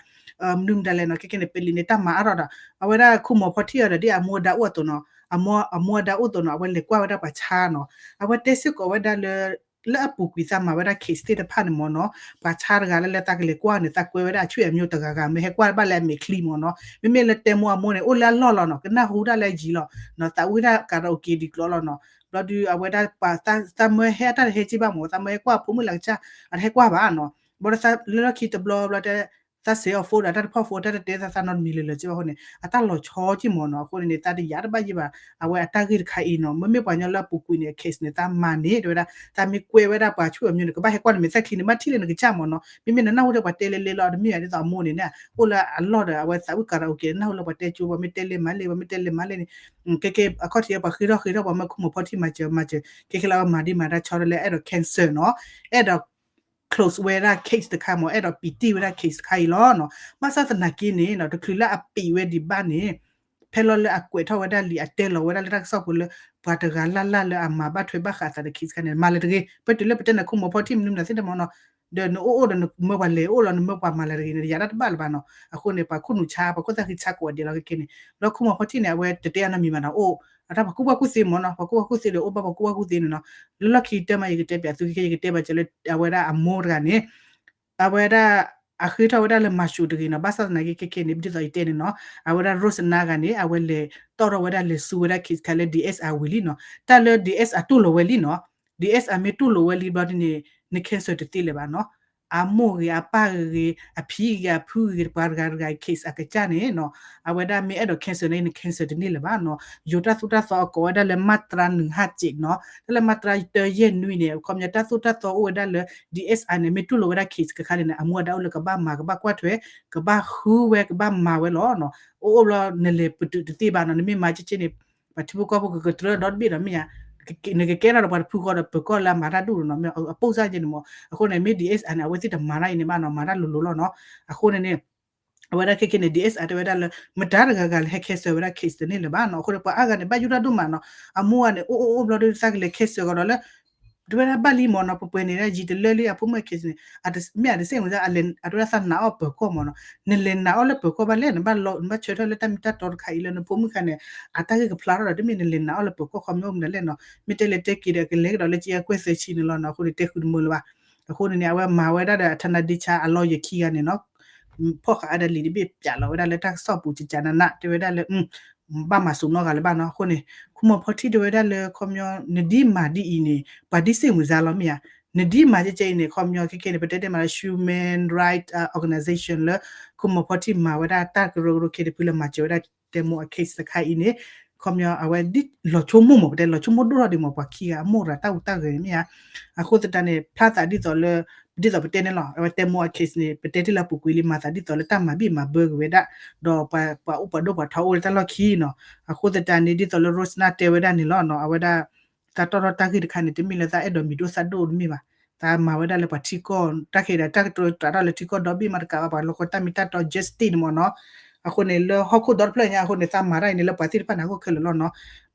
မနုၤမတၤလဲၣ်နီၤ. ခဲခဲန့ၣ် ပလံးန့ၣ် တၢ်မၤအါထီၣ်ဒီး အဝဲဒၣ်ခူမီၤဖီထံအီၤဒီး ဒ်အမိၢ်အဒါအိၣ်အသိးနီၤ, အမိၢ်အဒါအိၣ်အသိးနီၤ အဝဲလဲၤကွၢ်ဝဲဒၣ်ပှၤဆါနီၤ. အဝဲတဲစ့ၢ်ကီးဝဲဒၣ်လၢ လၢအပူၤကွံာ်သးမၤဝဲဒၣ် case သ့ၣ်တဖၣ်န့ၣ်မ့ၢ်နီၤ, ပှၤဆါတဂၤလၢလၢသးကလဲၤကွၢ်န့ၣ် သးကွဲဝဲဒၣ်အဆွေမျိုးတဂၤဂၤ မ့ၢ်ဟဲကွၢ်ဘၣ်လၢအမဲာ်ချံမ့ၢ်နီၤ. မ့မ့ၢ်လၢတဲမိၢ်အမိၢ်န့ၣ် အိၣ်လၢအလီၢ်လီၤနီၤ, ကနၢ်ဟူတၢ်လၢယံၤလီၤနီၤ, သးဝံၣ်တၢ်ကးရအိၣ်က့ၤဒ်ကျိးလီၤနီၤ. ဘျီဒုးအဝဲဒၣ်ပှၤ သးမၢဟဲအတၢ်တဟဲက့ၤဘၣ်မ့ၢ် သးမၢဟဲကွၢ်ဖိမုၣ်လၢကစၢ် အတဟဲကွၢ်ဘၣ်နီၤ. ဘျီဒီးသးလၢလီၢ်ခံတဘျီဘျီတဲ သးစဲးအီၤ phone ဒီးတၢ်တဖီၣ် phone တၢ်တတဲသး သးနီတမံၤလၢာ်လၢာ်က့ဘၣ်အဃိန့ၣ် အတၢ်လီၤဆီက့မ့ၢ်နီၤ. အဃိန့ၣ်န့ၣ် သးတယာ်တဘၣ်ယံၤဘၣ် အဝဲအတၢ်ဂ့ၢ်တခါအံၤနီၤ. မ့မ့ၢ်ပှၤကညီလၢအပူၤကွံာ်န့ၣ် case န့ၣ် သးမၤန့ၣ် တဲဝဲဒၣ် သးမ့ၢ်ကွဲဝဲဒၣ်ပှၤဆွေမျိုးန့ၣ် ကဘၣ်ဟဲကွၢ်နမဲာ်ချံန့ၣ် ဘၣ်ထံၣ်လၢနကစၢ်မ့ၢ်နီၤ. မ့မ့ၢ်နနၢ်ဟူဒီးပှၤတဲလဲလဲလီၤ တမ့ၢ်ဒ်သိးအမိၢ်န့ၣ်န့ၣ် အိၣ်လၢအလီၢ်ဒီး အဝဲသးဝံၣ်ကးရအိၣ်က့ၤ နၢ်ဟူလၢပှၤတဲကၠိ ပှၤမ့ၢ်တဲလဲမၤလဲ ပှၤမ့ၢ်တဲလဲမၤလဲန့ၣ် ခဲကဲအခီၣ်ထံးပှၤဃ့ထီၣ်ဃ့ထီၣ် ပှၤမၢခူမီၤဖီထံမၤစၢၤမၤစၢၤ ခဲခဲလၢအဝဲမၤဒ်မၤတၢ်ဆီဒီးလၢအဲၣ်ဒိး cancel နီၤ, အဲၣ်ဒိး close ဝဲဒၣ် case တခါမ့ၢ် အဲၣ်ဒိးပံာ်တံၢ်ဝဲဒၣ် case တခါအံၤလီၤနီၤ. ဘၣ်ဆၣ်သနာ်က့န့ၣ်နီၤ တချုးလၢအပံာ်ဝဲဒံးဘၣ်န့ၣ် ဖဲလီၤလၢအကွဲးထီၣ်ဝဲဒၣ်လံာ် အတဲလီၤဝဲဒၣ်လၢတၢ်ကစီၣ်ပူၤလၢ ပှၤတဂၤလၢ်လၢ်လၢအမၤဘၣ်ထွဲဘၣ်ဃးအသးဒီး case တခါန့ၣ် မၤလၢတဂ့ၤ. ပတုၤလၢပတဲနၤခူမီၤဖီထံမနုၤမနုၤသ့ၣ်တမ့ၢ်နီၤ ဒီးနအိၣ်အိၣ်ဒီးနမၢပှၤလဲၤအိၣ်လီၤ နမၢပှၤမၤလၢတဂ့ၤန့ၣ် ယၤဒၣ်တဘၣ်လၢၤဘၣ်နီၤ. အဃိန့ၣ် ပှၤခိၣ်နူာ်ဆါ ပှၤခိၣ်သၣ်ဃံဆါကိးဂၤဒဲးလီၤခဲကဲန့ၣ် လၢခူမီၤဖီထံန့ၣ် အဝဲတတဲအနီတမံၤဘၣ်နီၤ အိၣ် အတၢ်ပှၤကူၣ်ဘၣ်ကူၣ်သ့မ့ၢ်နီၤ ပှၤကူၣ်ဘၣ်ကူၣ်သ့ဒီးအိၣ်ဘၣ်ပှၤကူၣ်ဘၣ်ကူၣ်သ့န့ၣ်နီၤ. လၢလီၢ်ခံတၢ်မၤ ယကတဲပၠးသုခဲကဲ ယကတဲပၠးစၢၤလၢအဝဲဒၣ်အမိၢ်တဂၤန့ၣ် အဝဲဒၣ် အဃ့ထီၣ်ဝဲဒၣ်လၢမၤၡူးတဂ့ၤနီၤ. ဘၣ်ဆၣ်သနာ်က့ခဲကဲန့ၣ် ဒ်သိးယတဲန့ၣ်နီၤ အဝဲဒၣ် Rosana ဂၤန့ၣ် အဝဲလဲၤတီၣ်ထီၣ်ဝဲဒၣ်လဲၤဆူဝဲဒၣ် case ခါလၢ DSR ဝံၤလံနီၤ. တၢ်လၢ DSR တူၢ်လိာ်ဝဲလံနီၤ. DSR မ့ၢ်တူၢ်လိာ်ဝဲလံဘျီဒ်န့ၣ် န cancel တသ့လၢၤဘၣ်နီၤ. အမိၢ်ဂ့ၤ အပၢ်ဂ့ၤ အဖံဂ့ၤ အဖုဂ့ၤ ပှၤတဂၤတဂၤ case အကစၢ်န့ၣ်နီၤ အဝဲဒၣ်မ့ၢ်အဲၣ်ဒိး cancel န့ၣ် န cancel တန့ၢ်လၢၤဘၣ်နီၤ. ယိၤတၢ်သိၣ်တၢ်သီအကိးဝဲဒၣ်လၢ မၢ်တြါနုၤဟၣ်စ့းနီၤ တၢ်လၢ မၢ်တြါတၢယဲၢ်နွံန့ၣ် ခီပညီတၢ်သိၣ်တၢ်သီအိၣ်ဝဲဒၣ်လၢ DSR န့ၣ် မ့ၢ်တူၢ်လိာ်ဝဲဒၣ် case တခါန့ၣ် အမူအဒါအိၣ်လၢကဘၣ်မၤ ကဘၣ်ကွၢ်ထွဲ ကဘၣ်ဃုဝဲ ကဘၣ်မၤဝဲလီၤနီၤ. အိၣ်အိၣ်ဘျီနလဲၤပတုာ်တသ့ဘၣ်နီၤ နမ့ၢ်မၤကဲကဲန့ၣ် ပှၤထံဖိကီၢ်ဖိကကတြၢဒီတဘ့ၣ်ဒီးမ့ၢ်ဧါ နကကဲထီၣ်ဒီးပှၤတဖုဃီဒီးပၢၤကီၢ်လၢအမၤတၢ်ဒူၣ်နီၤ မ့ၢ်အပိၢ်စၢ်ကဲန့ၣ်မ့ၢ် အဃိန့ၣ် မ့ၢ် DSR န့ၣ် အဝဲသ့ၣ်တမၤတၢ်အံၤန့ၣ်ဘၣ်နီၤ မၤတၢ်လိၤလိၤလီၤနီၤ. အဃိန့ၣ်န့ၣ် အဝဲဒၣ်ခဲကဲန့ၣ် DSR တဲဝဲဒၣ်လၢ မတၤတဂၤဂၤလၢဟဲ cancel ဝဲဒၣ် case တန့ၢ်လၢၤဘၣ်နီၤ. အဃိန့ၣ် ပှၤအါဂၤန့ၣ် ဘၣ်ယူၢ်တၢ်ဒိၣ်မးနီၤ အမိၢ်ဂၤန့ၣ် အိၣ်အိၣ်အိၣ်ဘျီဒုးသးကလဲၤ cancel ကီးဒီးလၢ တဲဝဲဒၣ်ဘၣ်လံမ့ၢ်နီၤ ပပှဲၤန့ၣ်ဒၣ်ယံာ်တလၢလံ အဖိမုၣ် case န့ၣ် မ့ၢ်အတစ့ၣ်မုာ်စၢ် အတဲဝဲဒၣ်သးနာ်အီၣ်ပၢၤကီၢ်မ့ၢ်နီၤ နလဲၤနာ်အီၣ်လၢပၢၤကီၢ်ဘၣ်လဲၣ် နဘၣ်လီ နဘၣ်ဆၢထၢၣ်လၢတၢ်မ့ၢ်တၢ်တီတခါအံၤလၢနဖိမုၣ်ခါန့ၣ် အတၢ်ဂ့ၢ်ကဖျါထီၣ်ဒီး တမ့ၢ်နလဲၤနာ်အီၣ်လၢပၢၤကီၢ်ခီမ့ၢ်အိၣ်မနုၤလဲၣ်နီၤ မ့ၢ်တဲလဲၤတဲက့ၤဒီးကလဲၤကဒီးလၢကယဲၢ်ကွဲၢ်သၢဆံန့ၣ်လီၤနီၤ. အဃိန့ၣ် တဲဃုတမုာ်လၢၤဘၣ်. အဃိန့ၣ်န့ၣ် အဝဲမၤဝဲဒၣ်ဒီး အထနါဒ့ဆါအလီၢ်ယခံဂၤန့ၣ်နီၤ ဖီၣ်ဃာ်အါဒီးလံာ်တဘ့ၣ်ပၠးလီၤဝဲဒၣ်လၢတၢ်ကစီၣ်ပူၤ ကကနန တဲဝဲဒၣ်လၢ ဘၣ်မၤစိးနီၢ်ဂၤလၢၤဘၣ်နီၤ. အဃိန့ၣ် ခူမီၤဖီထံတဲဝဲဒၣ်လၢ ခီပညီ နဒ်မၤဒ်အံၤန့ၣ် ပှၤဒ်စ့ၣ်မုာ်စၢ်လီၤမ့ၢ်ဧါ. နဒ်မၤကဲကဲအံၤန့ၣ် ခီပညီ ခဲကဲန့ၣ် ပတဲတဲမးလၢ human right organization လၢ ခူမီၤဖီထံမၤဝဲဒၣ်တၢ်ကရၢကရိခဲတဖုလၢမၤစၢၤဝဲဒၣ်တဲမိၢ်အ case တခါအံၤန့ၣ် ခီပညီအဝဲဒ်လီၤဆိကမိၣ်မး ပတဲလီၤဆိကမိၣ်ဒိၣ်ထီၣ်ဒံးမး ပှၤခံဂၤအမိၢ်တဂၤတၢ်ဟူးတၢ်ဂဲၤန့ၣ်မ့ၢ်ဧါ. အဃိသတးန့ၣ် ဖျါသးဒ်သိးလၢ ဒ်သိးပတဲန့ၣ်လီၤ အဝဲတဲမိၢ်အ case န့ၣ် ပတဲတ့ၢ်လၢအပူၤကွံာ်လံ မၤသးဒ်သိးလၢတၢ်မၤဘံၣ်မၤဘၢက့ၤဝဲဒၣ် ဒီးပှၤအိၣ်ပှၤဒိၣ်ပှၤထီအိၣ်လၢတၢ်လီၢ်ခံနီၤ. အဃိသတးန့ၣ် ဒ်သိးလၢ Rosana တဲဝဲဒၣ်န့ၣ်လီၤနီၤ အဝဲဒၣ် သးတီၣ်ထီၣ်တၢ်ဂ့ၢ်တခါန့ၣ် တမ့ၢ်လၢသးအဲၣ်ဒိးမံၤဒိၣ်သၣ်ဒိၣ်တမ့ၢ်ဘၣ်. သးမၤဝဲဒၣ်လၢပှၤထံကီၢ် တၢ်ခဲဒီး တၢ်ကတိၤတြးထီၣ်လၢထံကီၢ်ဒီဘ့ၣ်မးတကးဘၣ် ပှၤလီၢ်ကီတၢ်မ့ၢ်တၢ်တီ justice န့ၣ်မ့ၢ်နီၤ. အဃိန့ၣ် လၢဟီၣ်ခိၣ်ဒီတဖျၢၣ်ညါအဃိန့ၣ် သးမၤတၢ်အံၤန့ၣ် လၢပှၤသ့ၣ်တဖၣ်န့ၣ် ဟီၣ်ခိၣ်ခဲလၢာ်လီၤနီၤ.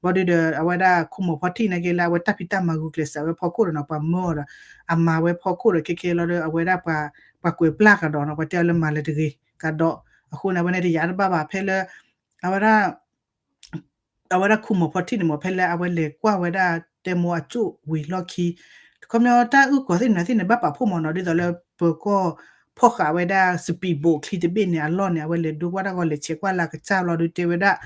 ဘၣ်ဒီး အဝဲဒၣ်ခူမီၤဖီထံန့ၣ်က့လၢ အဝဲတၢ်ဖံးတၢ်မၤဂုာ်ကျဲးစၢးဝဲဖီခိၣ်ဒီးနီၤ ပှၤမၢအီၤဒီး အမၤဝဲဖီခိၣ်ဒီး ခဲခဲလီၤဒီး အဝဲဒၣ်ပှၤ ပှၤကွဲးပျၢ်ကဒီးနီၤ ပှၤတဲအီၤလၢမၤလၢတဂ့ၤကဒီး. အဃိန့ၣ် အဝဲန့ၣ်တယာ်တဘၣ်ဘၣ် ဖဲလၢ အဝဲဒၣ် အဝဲဒၣ်ခူမီၤဖီထံန့ၣ်မ့ၢ် ဖဲလၢအဝဲလဲၤကွၢ်ဝဲဒၣ်တဲမိၢ်အကၠိၣ်ဝံၤလီၢ်ခံ ခီပညီတၢ်အုၣ်ကီၤသ့ၣ်မနုၤသ့ၣ်န့ၣ် ဘၣ်ပာ်ဖှိၣ်မ့ၢ်နီၤ ဒ်သိးလၢပၢၤကီၢ်ဖီၣ်ဃာ်ဝဲဒၣ် speedboat ချံတဘ့ၣ်န့ၣ် အလီၢ်န့ၣ် အဝဲလဲၤဒိကွၢ်တၢ်ဂီၤ လဲၤဆဲးကွၢ်လၢအကစၢ်ဘျီဒုးတဲဝဲဒၣ်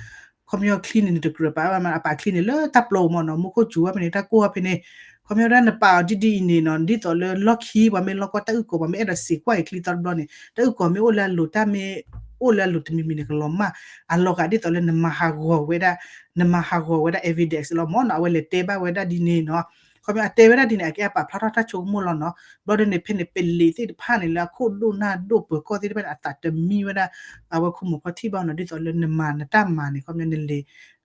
ခီပညီချံန့ၣ် နတကြၢးပာ်ဘၣ်မး အပာ်ချံန့ၣ် လၢတၢ်ပျီပူၤမ့ၢ်နီၤ မူခိၣ်စူၤဝဲဖဲန့ၣ် တၢ်ကိၢ်ဝဲဖဲန့ၣ် ခီပညီဝဲဒၣ်နပာ်အီၤဒ်ဒ်အံၤန့ၣ်နီၤ ဒ်သိးလၢလီၢ်ခံ ပှၤမ့ၢ်လီၢ်ကီၢ်တၢ်အုၣ်ကီၤ ပှၤမ့ၢ်အဲၣ်ဒိးစံးကွၢ်အံၤချံသီတဘျီန့ၣ် တၢ်အုၣ်ကီၤမ့ၢ်အိၣ်လၢအလိၤ တၢ်မ့ၢ်အိၣ်လၢအလိၤတမံၤမံၤန့ၣ် ကလီၤမၢ် အလီၤဂာ်ဒ်သိးလၢနမၤဟးဂီၤဝဲဒၣ် နမၤဟးဂီၤဝဲဒၣ် evidence လီၤမ့ၢ်နီၤ အဝဲလဲၤတဲဘၣ်ဝဲဒၣ်ဒ်န့ၣ်နီၤ ခီပညီအတဲဝဲဒၣ်ဒ်န့ၣ် အကဲအပာ်ဖျါထီၣ်တၢ်ဆိကမိၣ်လီၤနီၤ ဘျီဒ်န့ၣ် ဖဲန့ၣ် ပလံၤသ့ၣ်တဖၣ်န့ၣ် လၢအခိၣ်ဒိၣ်နၢ်ဒိၣ်ပၢၤကီၢ်သ့ၣ်တဖၣ်န့ၣ် အသးတမံဝဲဒၣ် အဝဲခူမီၤဖီထံၣ်ဘၣ်နီၤ ဒ်သိးလၢနမၤနတၢ်မၤန့ၣ် ခီပညီနလဲၤ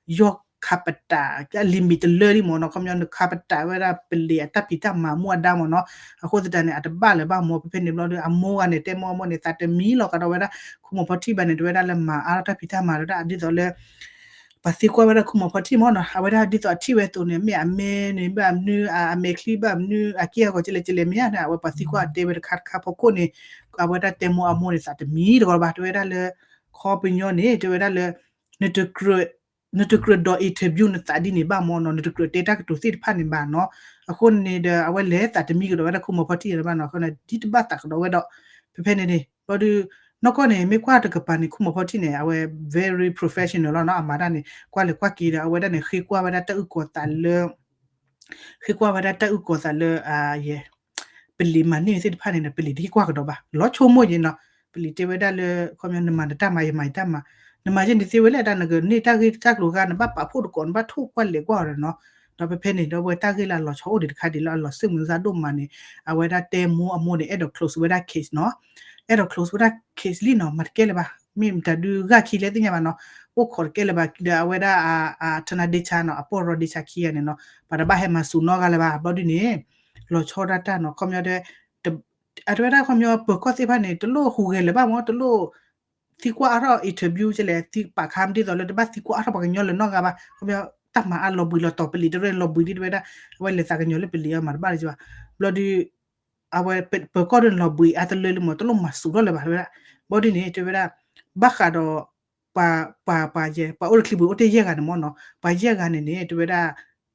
ယီၢ်ခးပတာ် လံာ်မံၤတလၢလံမ့ၢ်နီၤ ခီပညီနခးပတာ်ဝဲဒၣ်ပလံၤအတၢ်ဖံးတၢ်မၤမူအဒါမ့ၢ်နီၤ အဃိသတးန့ၣ် အတဘၣ်လၢၤဘၣ်မ့ၢ် ဖဲဖဲန့ၣ်ဘျီဒီး အမိၢ်ဂၤန့ၣ် တဲမိၢ်အမိၢ်န့ၣ် သးတမံလီၤကဒီးဝဲဒၣ် ခူမီၤဖီထံၣ်ဘၣ်န့ၣ် တဝဲဒၣ်လၢမၤအါထီၣ်တၢ်ဖံးတၢ်မၤဝဲဒၣ် ဒ်သိးလၢ ပှၤသံကွၢ်ဝဲဒၣ်ခူမီၤဖီထံၣ်မ့ၢ်နီၤ အဝဲဒၣ်ဒ်သိးအထံၣ်ဝဲအသိးန့ၣ် မ့ၢ်အမဲန့ၣ် ဘၣ်မနုၤ အမဲချံဘၣ်မနုၤ အက့ၢ်အဂီၤကလဲၣ်ကလဲၣ်မ့ၢ်ဧါန့ၣ် အဝဲပှၤသံကွၢ်တဲဝဲတခါတခါဖီခိၣ်န့ၣ် အဝဲဒၣ်တဲမိၢ်အမိၢ်န့ၣ် သးတမံတဂီၤဘၣ် တဝဲဒၣ်လၢ ခီပညီန့ၣ် တဝဲဒၣ်လၢ နတကြၢးဒီး interview နသးဒ်န့ၣ်ဘၣ်မ့ၢ်နီၤ နတကြၢးတဲတၢ်ကတိၤသ့ၣ်တဖၣ်န့ၣ်ဘၣ်နီၤ အဃိန့ၣ်ဒီး အဝဲလဲၤသးတမံကဒီးဝဲဒၣ်ခူမီၤဖီထံၣ်န့ၣ်ဘၣ်နီၤ အဃိန့ၣ် ဒ်တဘၣ်သးကဒီးဝဲဒီး ဖဲဖဲန့ၣ်န့ၣ် ဘျီဒီး နီၢ်ကီၢ်န့ၣ် မ့ၢ်ကွၢ်တကပၤန့ၣ် ခူမီၤဖီထံၣ်န့ၣ် အဝဲ very professional လီၤနီၤ အမၤတၢ်န့ၣ် ကွၢ်လဲၤကွၢ်က့ၤဒီး အဝဲဒၣ်န့ၣ် ဃ့ကွၢ်ဝဲဒၣ်တၢ်အုၣ်ကီၤသးလၢ ဃ့ကွၢ်ဝဲဒၣ်တၢ်အုၣ်ကီၤသးလၢ ယဲ ပလံၤမၤန့ၢ်သ့ၣ်တဖၣ်န့ၣ် ပလံၤတဟ့ၣ်ကွၢ်ကဒီးဘၣ် လီၤဆိကမိၣ်ယဲနီၤ ပလံၤတဲဝဲဒၣ်လၢ ခီပညီနမၤနတၢ်မၤ ယမၤယတၢ်မၤ နမၤယဲန့ၣ်သ့ဝဲလဲၣ်ဒၣ် နကန့ၢ်တၢ်ဂ့ၢ်တၢ်ကျိၤဂၤ နဘၣ်ပာ်ဖှိၣ်တကိး နဘၣ်ထိၣ်ကွၢ်လဲၤကွၢ်အီၤဒီးနီၤ ဒီးဖဲဖဲန့ၣ် ဒီးဝဲတၢ်ဂ့ၢ်လၢအလီၤဆီအိၣ်ဒံးတခါဒံးလၢအလီၤစ့ၣ်မုာ်စၢ်ဒိၣ်မးန့ၣ် အဝဲဒၣ်တဲမိၢ်အမိၢ်န့ၣ် အဲၣ်ဒိး close ဝဲဒၣ် case နီၤ အဲၣ်ဒိး close ဝဲဒၣ် case လံနီၤ မၤတကဲလၢၤဘၣ် မ့ၢ်မတၤဒုးဂၢ်ခံလဲၣ်သ့ၣ်ညါဘၣ်နီၤ အိၣ်ခိးတကဲလၢၤဘၣ် ဒီးအဝဲဒၣ် ထနၢ်ဒ့ဆါနီၤ အပီၢ်ရီဒ့ဆါခံဂၤန့ၣ်နီၤ ပှၤတဘၣ်ဟဲမၤစူၤနီတဂၤလၢၤဘၣ် ဘျီဒ်န့ၣ် လီၤဆီဒၣ်တၢ်နီၤ ခီပညီတဲ အတဝဲဒၣ်ခီပညီ ပၢၤကီၢ်သ့ၣ်တဖၣ်န့ၣ် တလိၣ်ဟူးဂဲၤလၢၤဘၣ်မ့ၢ် တလိၣ် သံကွၢ်အါထီၣ် interview ကလဲၣ် သံပာ်ခါမ့ၢ်ဒ်သိးလၢတဘၣ်သံကွၢ်အါထီၣ်ပှၤကညီလၢၤနီတဂၤဘၣ် ခီပညီ တၢ်မၤအါလီၤဘှံးလီၤတီၤ ပလံၤတရဲၣ်လီၤဘှံးဒ်တဝဲဒၣ် အဝဲလဲၤသးကညီၤလၢပလံၤအမၤတဘၣ်လၢၤဘၣ် ဘျီဒုး အဝဲပၢၤကီၢ်ဒ်န့ၣ်လီၤဘှံးအါတလၢလံမ့ၢ် တလိၣ်မၤစူၤထီၣ်လၢၤဘၣ်တဝဲဒၣ် ဘျီဒ်န့ၣ် တဝဲဒၣ် ဘၣ်ဃးဒီး ပှၤ ပှၤ ပှၤ ပှၤအိၣ်လၢချံပူၤအိၣ်တ့ၢ်ယဲၢ်ဂၤန့ၣ်မ့ၢ်နီၤ ပှၤယဲၢ်ဂၤန့ၣ်န့ၣ် တဝဲဒၣ်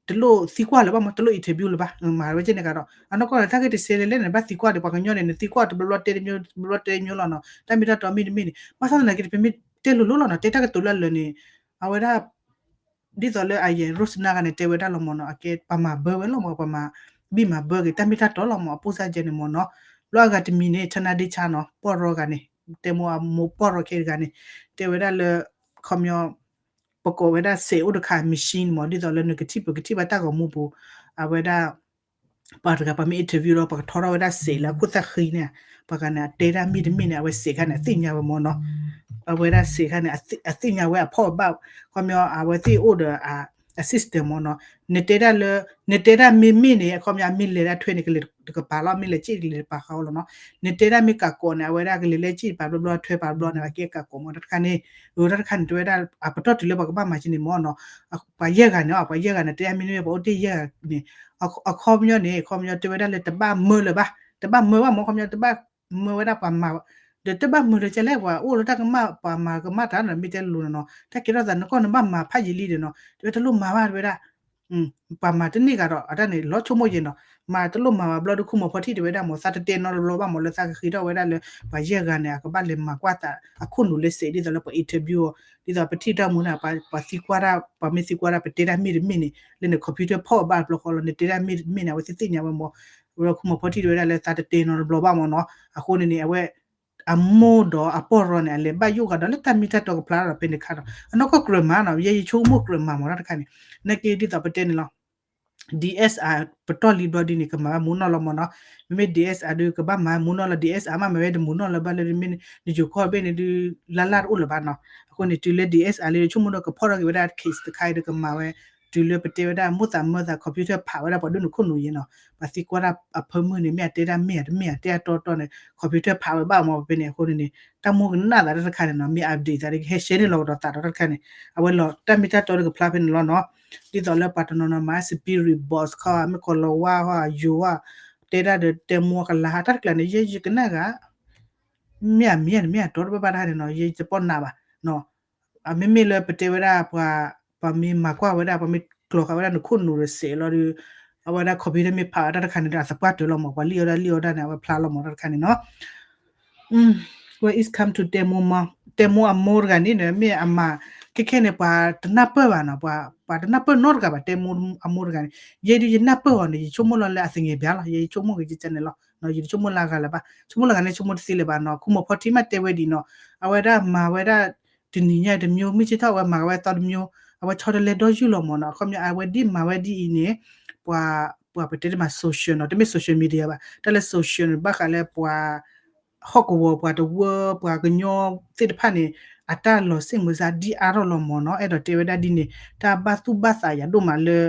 တလိၣ်သံကွၢ်လၢၤဘၣ်မ့ၢ် တလိၣ် interview လၢၤဘၣ် မၤဝဲကဲန့ၣ်ကဒီး အနီၢ်ကီၢ်န့ၣ် တၢ်ဂ့ၢ်တဆဲလဲၣ်လဲၣ်န့ၣ် ဘၣ်သံကွၢ်ဒီး ပှၤကညီန့ၣ် နသံကွၢ်တဘျီဘျီတဲတမျိုး တဘျီဘျီတဲတမျိုးလီၤနီၤ တၢ်မ့ၢ်တၢ်တီမ့ၢ်တမ့ၢ်န့ၣ် ဘၣ်ဆၣ်သနာ်က့ ပမ့ၢ်တဲလိၤလိၤလီၤနီၤ တဲတၢ်ကတိၤလၢအလၢာ်န့ၣ် အဝဲဒၣ် ဒ်သိးလၢအယဲၢ် Rosana ဂၤန့ၣ် တဲဝဲဒၣ်လီၤမ့ၢ်နီၤ အကဲပှၤမၤဘၢဝဲလီၤမ့ၢ် ပှၤမၤ ဘံၣ်မၤဘၢက့ၤ တၢ်မ့ၢ်တၢ်တီလီၤမ့ၢ် အပိၢ်စၢ်ကဲန့ၣ်မ့ၢ်နီၤ လီၤအဂၤတမံၤန့ၣ် ထနၢ်ဒ့ဆါနီၤ ပီၢ်ရီဂၤန့ၣ် တဲမိၢ်အမိၢ်ပီၢ်ရီခဲတဂၤန့ၣ် တဲဝဲဒၣ်လၢ ခီပညီ ပကိးဝဲဒၣ်စဲးအိၣ်တခါ machine မ့ၢ် ဒ်သိးလၢနကထံၣ်ပကထံၣ်ဘၣ်တၢ်ဂီၤမူပူၤ အဝဲဒၣ် ပှၤတဂၤပှၤမ့ၢ် interview ဒီး ပှၤကထီထီၣ်ဝဲဒၣ်စဲးလၢအခိၣ်သၣ်ဃံန့ၣ် ပှၤဂၤန့ၣ် အတဲဒၣ်မ့ၢ်တမ့ၢ်န့ၣ် အဝဲစဲးခါန့ၣ် အသ့ၣ်ညါဝဲမ့ၢ်နီၤ အဝဲဒၣ်စဲးခါန့ၣ် အသ့ၣ်ညါဝဲအဖီၣ်အဘၣ် ခီပညီ အဝဲသ့ၣ်အိၣ်ဒီး အ system မ့ၢ်နီၤ နတဲဒၣ်လၢ နတဲဒၣ်မ့ၢ်မ့ၢ်န့ၣ် ခီပညီ အမ့ၢ်လဲၤဒၣ်ထွဲန့ၣ် ကလဲၤတကပၤလီၤ မ့ၢ်လဲၤစ့ၣ်ကလဲၤတကပၤဃီလီၤနီၤ နတဲဒၣ်မ့ၢ်ကးကိးန့ၣ် အဝဲဒၣ်ကလဲၤလဲၤစ့ၣ်တပၤဘျီဘျီ ထွဲပၤဘျီန့ၣ် အကဲကးကိးမ့ၢ် တၢ်တခါန့ၣ် အတၢ်တခါန့ၣ် တဝဲဒၣ် အပတီၢ်တုၤလၢပှၤကဘၣ်မၤက့ၤန့ၣ်မ့ၢ်နီၤ ပှၤယဲၢ်ဂၤန့ၣ် ပှၤယဲၢ်ဂၤန့ၣ် တဲမ့ၢ်မ့ၢ် ပှၤအိၣ်တ့ၢ်ယဲၢ်ဂၤန့ၣ် အခီပညီန့ၣ် ခီပညီတဲဝဲဒၣ်လၢတဘၣ်မၢလၢၤဘၣ် တဘၣ်မၢဘၣ်မ့ၢ် ခီပညီ တဘၣ်မၢဝဲဒၣ်ပှၤမၤ ဒီးတဘၣ်မၢလၢၤကလဲၣ် ပှၤအိၣ်လၢတၢ်ကမၣ် ပှၤမၤကမၣ်တၢ်နီၤ မ့ၢ်တဲလိၤနီၤ တၢ်ကဲထီၣ်သး နကီၢ်နဘၣ်မၤဖးယံာ်လံဒီးနီၤ တဝဲတလိၣ်မၤဘၣ်တဝဲဒၣ် ပှၤမၤတန့ၢ်ဂၤဒီး အတၢ်န့ၣ် လီၤဆိကမိၣ်ယဲနီၤ မၤတလိၣ်မၤဘၣ်ဘျီဒုး ခူမီၤဖီထံၣ်တဝဲဒၣ်မ့ၢ် သးတတဲနီတဘျီဘၣ်မ့ၢ် လၢသးကဃ့ထီၣ်ဝဲဒၣ်လၢ ပှၤယဲၢ်ဂၤန့ၣ် အကဘၣ်လဲၤမၤကွၢ်သး အခိၣ်နူာ်လၢစဲး ဒ်သိးလၢပှၤ interview အီၤ ဒ်သိးပထံၣ်တၢ်မူန့ၣ် ပှၤသံကွၢ်တၢ် ပှၤမ့ၢ်သံကွၢ်တၢ် ပတဲတၢ်မ့ၢ်တမ့ၢ်န့ၣ် လၢန computer ဖီၣ်ဘၣ်တဘျီဃီလီၤ နတဲတၢ်မ့ၢ်တမ့ၢ်န့ၣ် အဝဲသ့ၣ်သ့ၣ်ညါဝဲမ့ၢ် ဝဲခူမီၤဖီထံၣ်တဝဲဒၣ်လၢသးတတဲနီတဘျီဘၣ်မ့ၢ်နီၤ အဃိန့ၣ်န့ၣ် အဝဲ အမိၢ်ဒီးအပီၢ်ရီန့ၣ် အလဲၤဘၣ်ယိၣ်ဂၤဒီးလၢတၢ်မ့ၢ်တၢ်တီကဖျါဒီးဖဲန့ၣ်ခါဒီး အနီၢ်ကီၢ်ကြၢးမၤနီၤ ယဲယဆိကမိၣ်ကြၢးမၤမ့ၢ်တၢ်တခါန့ၣ် နာ်က့ဒ်သိးပတဲန့ၣ်လီၤ DSR ပတီၢ်လံဘျီဒ်န့ၣ် ကမၤဝဲမူနီၢ်လီၤမ့ၢ်နီၤ မ့မ့ၢ် DSR ဒုးကဘၣ်မၤမူနီၢ်လီၤ DSR မ့မ့ၢ်ဝဲတမူနီၢ်လၢၤဘၣ်လၢမ့ၢ်နယိၤကီၢ်ဘ့ၣ်န့ၣ်ဒုး လၢ်လၢ်တအိၣ်လၢၤဘၣ်နီၤ အဃိန့ၣ် တုၤလၢ DSR လၢယဆိကမိၣ်ဒီးကဖီၣ်ထီၣ်က့ၤဝဲဒၣ် case တခါအံၤဒီးကမၤဝဲ တုၤလၢပတဲဝဲဒၣ်မိၣ်သးမၢသး computer ဖးဝဲဒၣ်ပှၤဒိၣ်န့ၣ်ခိၣ်နူာ်ယဲနီၤ ပှၤသံကွၢ်တၢ်အဖၢမုၢ်န့ၣ် မ့ၢ်အတဲဒၣ်မ့ၢ်ဧါတမ့ၢ်ဧါ တဲအတီတီန့ၣ် computer ဖးဝဲဘၣ်မ့ၢ်ဖဲန့ၣ်အဃိန့ၣ်န့ၣ် တၢ်မိၣ်ကနၣ်သးတၢ်တခါန့ၣ်နီၤ မ့ၢ် update သးဒီးကဟဲ share န့ၢ်လီၤကဒီးသးဒီးတၢ်တခါန့ၣ် အဝဲလီၤတၢ်မ့ၢ်တၢ်တီဒီးကဖျါဖဲန့ၣ်လီၤနီၤ ဒ်သိးလၢပှၤတနီၤနီၤမၤ spirit box ခီ မ့ၢ်ကီၤလၤဝါဟီ ယိၤဟီ တဲဒၣ်ဒီးတဲမိၢ်ကလၤဟးတၢ်တကျါန့ၣ် ယဲယကနၣ်ဂၤ မ့ၢ်အမ့ၢ်န့ၣ်မ့ၢ်အတီတဘၣ်ဘၣ်တခါန့ၣ်နီၤ ယဲယတပီၢ်နးဘၣ်နီၤ မ့မ့ၢ်လၢပတဲဝဲဒၣ်ပှၤ ပှၤမ့ၢ်မၤကွၢ်ဝဲဒၣ် ပှၤမ့ၢ်ကျီၤဃာ်ဝဲဒၣ်နခိၣ်နူာ်ဒီးစဲးလီၤဒီး အဝဲဒၣ် computer မ့ၢ်ဖးဝဲတၢ်တခါန့ၣ်ဒီး အသပှၢ်တၢၢ်လီၤမး ပှၤလံၣ်အီၣ်ဒၣ်လံၣ်အီၣ်ဒၣ်န့ၣ် အဝဲဖျါလီၤမးတၢ်တခါန့ၣ်နီၤ ဝဲ is come to တဲမိၢ်အမိၢ်တဂၤန့ၣ် မ့ၢ်အမၤ ခဲခဲန့ၣ် ပှၤတနၢ်ပၢၢ်ဘၣ်နီၤ, ပှၤတနၢ်ပၢၢ်နီတဂၤဘၣ် တဲမိၢ်အမိၢ်တဂၤန့ၣ်, ယဲဒုးယနၢ်ပၢၢ်အီၤန့ၣ် ယဆိကမိၣ်လီၤလၢအသငဲးဘၣ်လီၤ, ယဲယဆိကမိၣ်က့ၤကန့ၣ်လီၤ, ယတဆိကမိၣ်လၢအဂၤလၢၤဘၣ်, ဆိကမိၣ်လၢဂၤန့ၣ် ဆိကမိၣ်တသ့လၢၤဘၣ်နီၤ, ခူမီၤဖီထံမးတဲဝဲဒ်နီၤ, အဝဲဒၣ်မၤဝဲဒၣ် တနံၤညါတမျိုး မုၢ်ဆ့ၣ်ထီၣ်အဝဲမၤဝဲသီတမျိုး, အဝဲဆီတလဲဒီယုၢ်လီၤမၢ်နီၤ, အခီပညီ အဝဲဒ်မၤဝဲဒ်အံၤန့ၣ်, ပှၤ ပှၤပတဲတမး social နီၤ, တမ့ၢ် social media ဘၣ်, တၢ်လၢ social န့ၣ် ဘၣ်ဃးလၢပှၤ ဟီၣ်ကဝီၤပှၤတဝၢ ပှၤကညီသ့ၣ်တဖၣ်န့ၣ် အတၢ်လီၤစ့ၣ်မုာ်စါဒ်အါထီၣ်လီၤမၢ်နီၤ, အဲၣ်ဒိးတဲဝဲဒၣ်ဒ်န့ၣ် တၢ်ဘၣ်သူၣ်ဘၣ်သးယၤဒိၣ်မးလၢ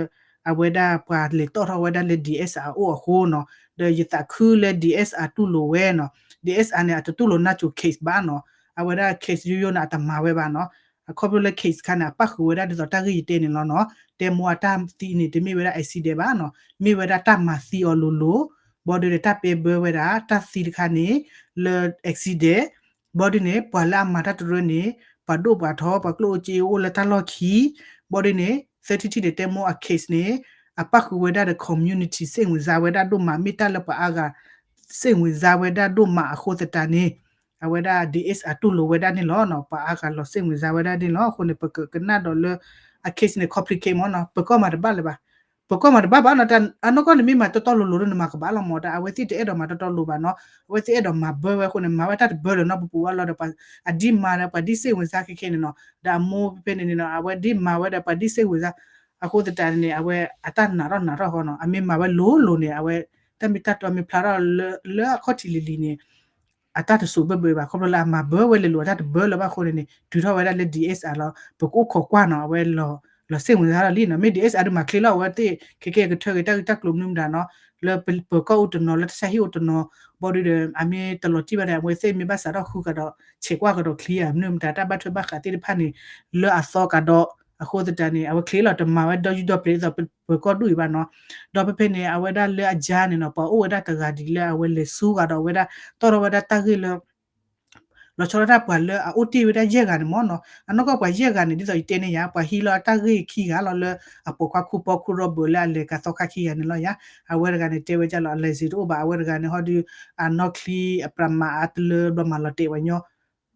အဝဲဒၣ်ပှၤလဲၤတီၣ်ထီၣ်ဝဲဒၣ်လၢ DSR အအိၣ်အဃိနီၤ, ဒီးယသးခုလၢ DSR တူၢ်လိာ်ဝဲနီၤ, DSR န့ၣ် အတတူၢ်လိာ် Nacho case ဘၣ်နီၤ, အဝဲဒၣ် case ယိယိန့ၣ် အတမၤဝဲဘၣ်နီၤ, အခီဖျိလၢ case ခါန့ၣ် အပၣ်ဃုာ်ဝဲဒၣ်ဒ်သိးတၢ်ဂ့ၢ်ယတဲန့ၣ်လီၤနီၤ, တဲမိၢ်အတၢ်သံန့ၣ် တမ့ၢ်ဝဲဒၣ် accident ဘၣ်နီၤ, မ့ၢ်ဝဲဒၣ်တၢ်မၤသံအီၤလိၤလိၤ, ဘီဒုးန့ၣ် တၢ်ပဲဘၢဝဲဒၣ် တၢ်သံတခါန့ၣ် လၢ accident ဘီဒုးန့ၣ် ပှၤလၢအမၤတၢ်တရၢန့ၣ် ပှၤဒိၣ်ပှၤထီ ပှၤကျိၣ်အိၣ်စ့အိၣ်လၢတၢ်လီၢ်ခံ, ဘီဒုးန့ၣ် သၢထံၣ်တထံၣ်န့ၣ် တဲမိၢ်အ case န့ၣ် အပၣ်ဃုာ်ဝဲဒၣ်ဒီး community စ့ၣ်မုာ်စါဝဲဒၣ်ဒိၣ်မး မ့ၢ်တၢ်လၢပှၤအါဂၤ စ့ၣ်မုာ်စါဝဲဒၣ်ဒိၣ်မးအဃိသတးန့ၣ်, အဝဲဒၣ် DSR တူၢ်လိာ်ဝဲဒၣ်န့ၣ်လီၤနီၤ, ပှၤအါဂၤလီၤစ့ၣ်မုာ်စါဝဲဒၣ်န့ၣ်လီၤ, အဃိန့ၣ် ပကကနၣ်ဒီးလၢ အ case န့ၣ် complicate မၢ်နီၤ, ပကီၢ်မၤတဘၣ်လၢၤဘၣ် ပကီၢ်မၤတဘၣ်ဘၣ်နီၤ, အနီၢ်ကီၢ်န့ၣ်မ့ၢ်မၤတီတီလိၤလိၤဒီးနမၤကဘၣ်လီၤမၢ်, ဒီးအဝဲသ့ၣ်တအဲၣ်ဒိးမၤတီတီလိၤဘၣ်နီၤ, အဝဲသ့ၣ်အဲၣ်ဒိးမၤဘၢဝဲအဃိန့ၣ် မၤဝဲတၢ်တဘၢလၢၤနီၤ, ပပူၤဝဲလီၤဒီး အဒ်မၤဒီးပှၤဒ်စ့ၣ်ဝံၤစါခဲခဲန့ၣ်နီၤ, ဒီးအမိၢ်ဖဲန့ၣ်န့ၣ်နီၤ အဝဲဒ်မၤဝဲဒီးပှၤဒ်စ့ၣ်ဝံၤစါ အဃိသတးန့ၣ် အဝဲအတၢ်နာ်ထီၣ်နာ်ထီၣ်ဃီနီၤ, အမ့ၢ်မၤဝဲလိၤလိၤန့ၣ် အဝဲ တၢ်မ့ၢ်တၢ်တီမ့ၢ်ဖျါထီၣ်လၢအခီၣ်ထံးလံၤလံၤန့ၣ် အတၢ်တစိၤဘၢဘၢဘၣ်, ခီဖျိလၢအမၤဘၢဝဲလဲၤလိာ်အတၢ်တဘၢလၢၤဘၣ်အဃိန့ၣ်န့ၣ် တုၤထီၣ်ဝဲဒၣ်လၢ DSR လီၤ, ပကအိၣ်ခိးကွၢ်နီၤ, အဝဲလီၤစ့ၣ်ဝံၤစါထီၣ်လံနီၤ, မ့ၢ် DSR ဒုးမၤချ့လီၤ အဝဲသ့ၣ် ခဲကဲကထၢက့ၤတၢ်ဂ့ၢ်တၢ်ကျိၤမနုၤမတၤနီၤ, လၢပကီၢ်အိၣ်တနီၤ လၢတၢ်ဆါဟံၣ်အိၣ်တနီၤ, ဘီဒုးဒီး အမ့ၢ်တလီၤတံၢ်ဘၣ်ဒီး အဝဲသ့ၣ်မ့ၢ်ဘၣ်စးထီၣ်ဃုကဒီး ဆဲးကွၢ်ကဒီးချံဧါ မနုၤမတၤ တၢ်ဘၣ်ထွဲဘၣ်ဃးသ့ၣ်တဖၣ်န့ၣ် လၢအသီကဒီး, အဃိသတးန့ၣ် အဝဲချ့လီၤ တမၤဝဲဒီးယူၢ်ဒီးပျဲၤဒ်သိးပကီၢ်ဒူၣ်အံၤဘၣ်နီၤ, ဒီးဖဲဖဲန့ၣ် အဝဲဒၣ်လၢအယါန့ၣ်နီၤ ပှၤအိၣ်ဝဲဒၣ်တဂၤဒ်လၢအဝဲလဲၤဆူဂၤဒီးအဝဲဒၣ် တီၣ်ထီၣ်ဝဲဒၣ်တၢ်ဂ့ၢ်လၢ လီၤဆီဒၣ်တၢ်ပှၤလၢအအိၣ်တ့ၢ်ဝဲဒၣ်ယဲၢ်ဂၤန့ၣ်မၢ်နီၤ, အနီၢ်ကီၢ်ပှၤယဲၢ်ဂၤန့ၣ် ဒ်သိးယတဲန့ၣ်ယါ ပှၤဟံးလီၤအတၢ်ဂ့ၢ်ခံဂၤလီၤလၢအပိာ်ခွါခူပီခူရီဘၢၣ် လၢအလဲၤကၤသီခါခံဂၤန့ၣ်လီၤယါ, အဝဲတဂၤန့ၣ်တဲဝဲဒ်လီၤ အ license တအိၣ်ဘၣ်, အဝဲတဂၤန့ၣ်ဟီဒုး အနီၢ်ချံအပြးမၤအတလၢဘျီမၤလီၤတဲာ်ဝဲညီ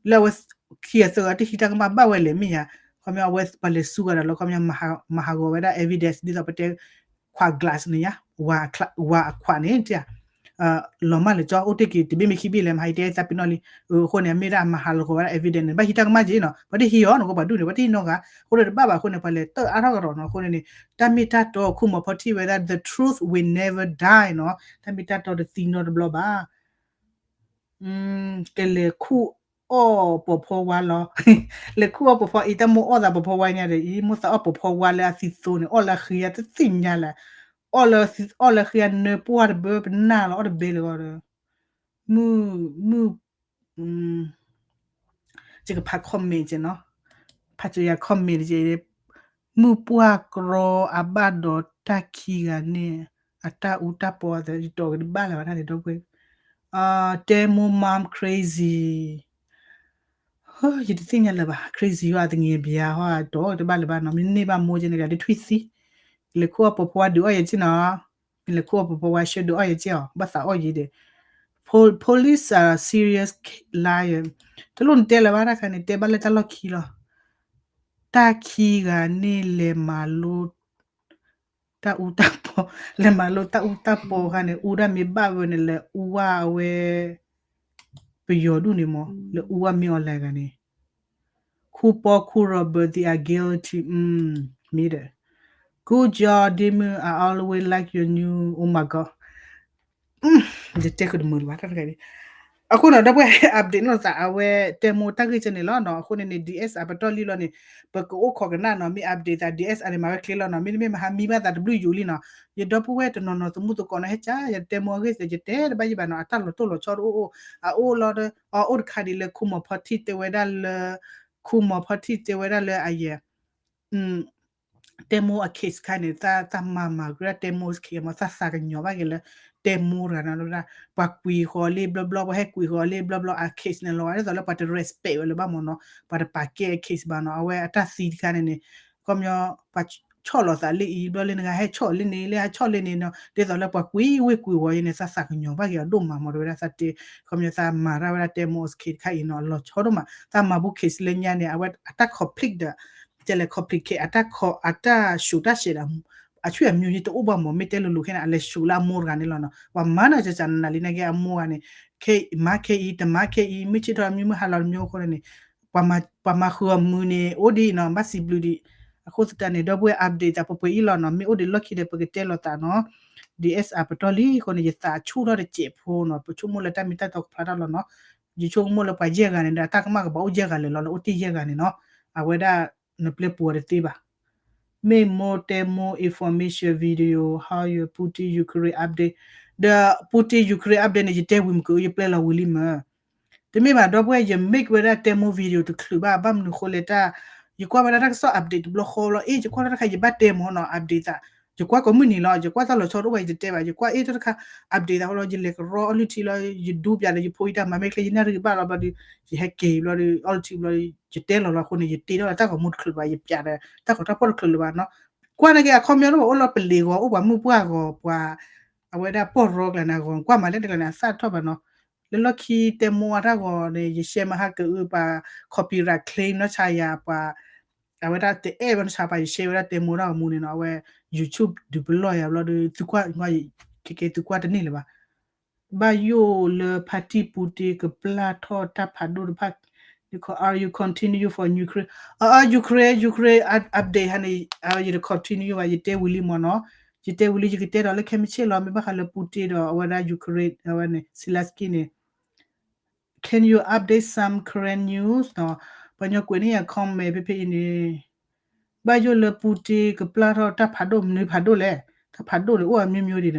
လၢအဝဲခံဂၤသၢဂၤတဟံးတၢ်ကမၣ်ဘၣ်ဝဲလဲၣ် မ့ၢ်ယါ, ခီပညီအဝဲပှၤလဲၤဆူဂၤဒီးလီၤ ခီပညီ မၤဟးဂီၤဝဲဒၣ် evidence ဒ်သိးပတဲ ခွး glass န့ၣ်ယါ, ဝၤအခွးန့ၣ် လီၤမၢ်လၢကၠီ အိၣ်တ့ၢ်က့ၤတဘ့ၣ်မ့ၢ်ခံဘ့ၣ်လဲၣ် မဟါအံၤတဲသးပ့ၤနီၣ်လံ, အဃိန့ၣ် အမ့ၢ်ဒၣ်မၤဟးဂီၤဝဲဒၣ် evidence န့ၣ် ဘၣ်ဟံးတၢ်ကမၣ်က့ၤနီၤ ပှၤတဟံးအီၤနီၤ ကပှၤဒူၣ်န့ၣ် ပှၤတဟံးနီတဂၤ, အဃိန့ၣ်တဘၣ်ဘၣ်အဃိန့ၣ် ပှၤလဲၤတၢၣ်အါထီၣ်ကဒီးနီၤ အဃိန့ၣ်န့ၣ် တၢ်မ့ၢ်တၢ်တီ ခူမီၤဖီထံၣ်ဝဲဒၣ် the truth will never die နီၤ တၢ်မ့ၢ်တၢ်တီတသံနီတဘျီဘၣ် ကလဲၤခူၣ်အီၣ်ပိာ်ဖီဝါလီၤ, လဲၤခူၣ်အီၣ်ပိာ်ဖီအံၤ တၢ်မိၢ်အီၣ်သးပိာ်ဖီဝါညါဒီး အံၤမိၢ်သးအီၣ်ပိာ်ဖီဝါလၢအသံသိန့ၣ် အီၣ်လၢအဃံအတသ့ၣ်ညါလဲၣ်, အီၣ်လၢအဃံအနၢပှၢ်တဘၢပနၢ်လီၤ အီၣ်တဘဲလၢၤဂီၤဒီး မုၢ် မုၢ် ယကဖး comment က့နီၤ, ဖးကယၤ comment က့, မုၢ်ပှၢ်ကြီအဘၣ်ဒီးတၢ်ခံဂၤန့ၣ် အတၢ်အူတၢ်ပီအသး ယတီၢ်က့ၤတဘၣ်လၢၤဘၣ်တၢ်န့ၣ်ဒီပုၢ်ဝဲၢ်, တဲမိၢ် mom crazy, ယတသ့ၣ်ညါလၢၤဘၣ် crazy ဟီအသင့ၤဘျါဟီ တီၢ်က့ၤတဘၣ်လၢၤဘၣ်နီၤ, မ့ၢ်န့ၢ်ဘၣ်မိၢ်က့န့ၣ် ကဒုးထွံၣ်သံ, လဲၤခူၣ်အီၣ်ပိာ်ဖီဝါဒုးအီၣ်ယဲက့နီၤ မ့ၢ်လဲၤခူၣ်အီၣ်ပိာ်ဖီဝါ ဆှၢဒုးအီၣ်ယဲက့အီၤ ဘၣ်သးအီၣ်ယဲဒီး police are serious liar, တလိၣ်နတဲလၢၤဘၣ်တၢ်ခါန့ၣ် တဲဘၣ်လၢတၢ်လီၢ်ခံလီၤ, တၢ်ခံဂၤန့ၣ်လဲၤမၤလိ တၢ်အူတၢ်ပီ, လဲၤမၤလိတၢ်အူတၢ်ပီခါန့ၣ် အူဒၣ်မ့ၢ်ဘၣ်ဝဲန့ၣ် လဲၤအူဝဲအဝဲ ပယီၤဒူၣ်န့ၣ်မး လဲၤအူဝဲမ့ၢ်အီၤလဲၣ်ဂၤန့ၣ် ခူပီခူ Robert, they are guilty, မ့ၢ်ဒီး Good job ဒ့မုၣ် I always like your new, oh my god, ယတဲကတမုာ်လၢၤဘၣ်တၢ်တဂၤန့ၣ်, အဃိနီၤ ဒီပုၢ်ဝဲၢ် update နီၢ်သး အဝဲတဲမိၢ်တၢ်ဂ့ၢ်ကဲန့ၣ်လီၤနီၤ, အဃိန့ၣ်န့ၣ် DSR ပတီၢ်လံလီၤန့ၣ် ပကအိၣ်ခိးကနၣ်နီၤ, မ့ၢ် update သး DSR န့ၣ် မၤဝဲချ့လီၤနီၤ, မ့တမ့ၢ်မဟါမံဘၣ်သးတဘျုးယိာ်လံနီၤ, ယဒီပုၢ်ဝဲၢ်တနီၤနီၤ သမူသကိးနီၤ ဟဲကၢ် ယတဲမိၢ်အဂ့ၢ် ယတဲတဘၣ်ယဘၣ်နီၤ, အတၢ်လီၤတိၢ်လီၤဆီတအိၣ်အိၣ်, အအိၣ်လီၤဒီး အအိၣ်တခါဒ်လၢခူမီၤဖီထံၣ်တဲဝဲဒၣ်လၢ, ခူမီၤဖီထံၣ်တဲဝဲဒၣ်လၢအယဲၢ် တဲမိၢ်အ case ခါန့ၣ် သးမၤမၤကရၢတဲမိၢ် case မး သးသးကညီၤဘၣ်က့ၤလၢ တဲမိၢ်တဂၤနီၤ, ပှၤကွံာ်ဃီၤလံဘျီဘျီ ပှၤဟဲကွံာ်ဃီၤလံဘျီဘျီ အ case န့ၣ်လီၤဂာ်ဒ်သိးလၢပှၤတ respect ဝဲလၢၤဘၣ်မးနီၤ, ပှၤတပာ်ကဲအ case ဘၣ်နီၤ, အဝဲအတၢ်သံတခါန့ၣ်န့ၣ် ခီပညီ ပှၤဆီၣ်လီၤသးလၢအံၤ ဘျီလၢနဂၤဟဲဆီၣ်လၢန့ၣ် လၢဟဲဆီၣ်လၢန့ၣ်နီၤ, ဒ်သိးလၢပှၤကွံာ်ဝ့ၢ်ကွံာ်ဝီၤအံၤန့ၣ် သးသးကညီၤဘၣ်က့ၤအီၤဒိၣ်မးမး တဲဝဲဒၣ်သးတဲ, ခီပညီသးမၤတၢ်ဝဲဒၣ်တဲမိၢ်အ case တခါအံၤနီၤ အလီၤဆီဒိၣ်မး, သးမၤဘူ case လၢညါန့ၣ် အဝဲအတၢ် complete ဒီး ကလဲၤ complicate အတၢ်ခီ အတၢ်ဆူးတၢ်ဆဲးဒီး အဆွေအမျိုးန့ၣ်တအိၣ်ဘၣ်မး မ့ၢ်တဲလိၤလိၤခဲန့ၣ် အလဲၤဆူးလၢအမိၢ်တဂၤန့ၣ်လီၤနီၤ. ပှၤမၤနီၤ စစနနၤလံ နာ်က့အမိၢ်ဂၤန့ၣ် ခဲ မၤခဲအံၤ တမၤခဲအံၤ မုၢ်ဆ့ၣ်ထီၣ်မုၢ်မုၢ်ဟါလီၤတမံၤအဃိန့ၣ် ပှၤမၤဃုာ်အီၤမုာ်န့ၣ် အိၣ်ဒ်အံၤနီၤ ဘၣ်စံးဘျုးဒံး. အဃိသတးန့ၣ် ဒီပုၢ်ဝဲၢ် update သးပှဲၤပှဲၤအံၤလီၤနီၤ. မ့ၢ်အိၣ်ဒံးလီၢ်ခံဒီးပကတဲလိာ်သးနီၤ. ဒီး S R ပတီၢ်လံအဃိန့ၣ် ယသးဆူၣ်ထီၣ်တစဲးဖိနီၤ. ပဆိကမိၣ်လၢတၢ်မ့ၢ်တၢ်တီကဖျါထီၣ်လီၤနီၤ. ယဆိကမိၣ်လၢပှၤယဲၢ်ဂၤန့ၣ်ဒီး တၢ်ကမၣ်ကဘၣ်အိၣ်ယဲၢ်ဂၤလၢာ်လီၤ လၢအိၣ်တ့ၢ်ယဲၢ်ဂၤန့ၣ်နီၤ. အဝဲဒၣ် နပျဲပူၤအီၤတသ့ဘၣ်. မ့ၢ်မိၢ်တဲမိၢ် information video how you Putin Ukraine update ဒီး Putin Ukraine update န့ၣ် ယတဲဝံၤမ့ၢ်က ယပျဲလီၤဝံၤလံမ့ၢ် တမ့ၢ်ဘၣ် ဒီပုၢ်ဝဲၢ် ယ make ဝဲဒၣ်တဲမိၢ် video တချုးဘၣ် ဘၣ်မနုၤဃိလဲၣ်တၢ် ယကွၢ်ဝဲဒၣ်တၢ်ကစီၣ် update တဘျီဃီလီၤ. အ့ ယကွၢ်လၢတၢ်ခါ ယဘၣ်တဲမ့ၢ်နီၤ update သး ယကွၢ်ကိးမုၢ်နံၤလီၤ. ယကွၢ်တၢ်လီၤဆီတအိၣ်ဘၣ် ယတတဲဘၣ် ယကွၢ်အ့ တၢ်တခါ update သးလီၤ ယလဲၤကရီအီလုၢ်ထံလီၤ ယဒူပၠးဒီး ယဖိယတၢ်မၤမ့ၢ်ကျဲ ယနၢ်ရံၣ်ဘၣ်လီၤဘျီဒီး ယဟဲက့ၤဘျီဒီး အီလုၢ်ထံဘျီဒီး ယတဲလီၤလီၤအဃိန့ၣ် ယတ့ထီၣ်လၢတၢ်ဂီၤမူတချုးလၢၤဘၣ် ယပၠးဒီး တၢ်ဂီၤတၢ်ဖီၣ်တချုးလၢၤဘၣ်နီၤ. ကွၢ်နာ်က့အခီပညီတအိၣ်ဘၣ် အိၣ်လီၤပလံးဂီၤ အိၣ်ပှၤမုၢ်ပှၢ်ဂီၤ ပှၤ အဝဲဒၣ်ပီၢ်ရီကျါန့ၣ်အဂီၤ ကွၢ်မၤလၢတကျါန့ၣ် အသၣ်ထီၣ်ဘၣ်နီၤ. လၢလီၢ်ခံတဲမိၢ်အတၢ်ဂီၤန့ၣ် ယ share မဟါကအု ပှၤ copyright claim နီၢ်ဆါယၤ ပှၤ အဝဲဒၣ်တအဲၣ်ဘၣ်နီၢ်ဆါ ပှၤယ share ဝဲဒၣ်တဲမိၢ်တၢ်ဂီၤမူန့ၣ်နီၤ အဝဲ YouTube ဒုးပလီၢ်ယၤဘျီဒီး သုကွၢ် ခဲကဲသုကွၢ်တန့ၢ်လၢၤဘၣ်. ဘၣ်ယိၣ်လၢ ဖါတံၢ်ပူတ့ကပျၢ်ထီၣ်တၢ်ဖးဒိၣ်တဖၣ် Are you continue for Ukraine? အ Ukraine Ukraine update ဟါန့ၣ် ယတ continue ဘၣ် ယတဲဝံၤလံမ့ၢ်နီၤ. ယတဲဝံၤလံ ယကတဲဒီးလၢခဲမုၢ်ဆ့ၣ်လီၤ မ့ၢ်ဘၣ်ဃးလၢပူတ့ဒီးအဝဲဒၣ် Ukraine အဝဲန့ၣ် Zelensky န့ၣ် Can you update some current news နီၤ. ပှၤညီကွဲးန့ၢ်ယၤ comment ဖဲဖဲအံၤန့ၣ် ဘၣ်ယိၣ်လၢပူတ့ကပျၢ်ထီၣ်တၢ်ဖးဒိၣ် မနုၤဖးဒိၣ်လဲၣ် တၢ်ဖးဒိၣ်န့ၣ် အိၣ်အမျိုးမျိုးဒံးဒီး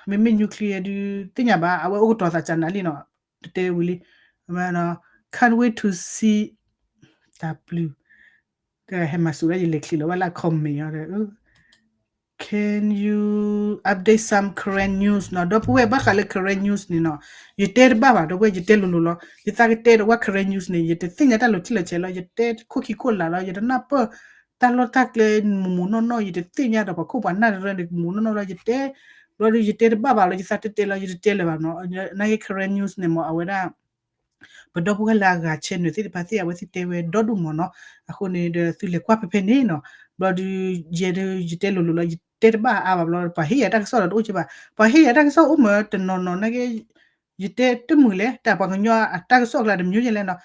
မ့မ့ၢ် nuclear ဒုး သ့ၣ်ညါဘၣ် အဝဲအိၣ်ကတီၤသးကနၤလံနီၤ တတဲဝံၤလံ Can't wait to see တၢ်ပျုၤ ကဟဲမၤစူၤဒၣ်ယလဲၤချံးလီၤဝဲလၢ comment အီၤဒီး Can you update some current news နီၤ ဒီပုၢ်ဝဲၢ်ဘၣ်ဃးလၢ current news န့ၣ်နီၤ ယတဲတဘၣ်ဘၣ် ဒီပုၢ်ဝဲၢ် ယတဲလိၤလိၤလီၤ ယသးကတဲဒီးဝဲ current news န့ၣ် ယတသ့ၣ်ညါတၢ်လီၤထံလီၤဆဲးလီၤ ယတဲခိၣ်ခံခိၣ်လာ်လီၤ ယတနၢ်ပၢၢ် တၢ်လီၢ်တၢ်ကျဲမူးမူးနီၢ်နီၢ် ယတသ့ၣ်ညါဒီးပှၤခိၣ်ပှၤနၢ်တရၢန့ၣ် မူးနီၢ်နီၢ်လီၤ ယတဲ ဘျီဒီးယတဲတဘၣ်ဘၣ်လီၤ ယသးတဲတဲလီၤ ယတတဲလၢၤဘၣ်နီၤ နာ်က့ current news န့ၣ်မ့ၢ်အဝဲဒၣ် ပဒီပုၢ်ဝဲၢ်လၢအဂၤ channel သ့ၣ်တဖၣ်သ့ၣ် အဝဲသ့ၣ်တဲဝဲဒီဒူၣ်မ့ၢ်နီၤ အဃိန့ၣ်ဒီးသုလဲၤကွၢ်ဖဲဖဲန့ၣ်နီၤ ဘျီဒီး ယဲဒၣ်ယတဲလိၤလိၤလီၤ ယတဲတဘၣ်အါဘၣ်ဘျီ ပှၤဟ့ၣ်ယၤတၢ်ကစီၣ်ဒီးတအိၣ်ကဲဘၣ် ပှၤဟ့ၣ်ယၤတၢ်ကစီၣ်အိၣ်မ့ၢ်တနီၤနီၤ နာ်က့ ယတဲတမုာ်လဲၣ် တၢ်ပှၤကညီအတၢ်ကစီၣ်ကျါတမျိုးယဲလဲၣ်နီၤ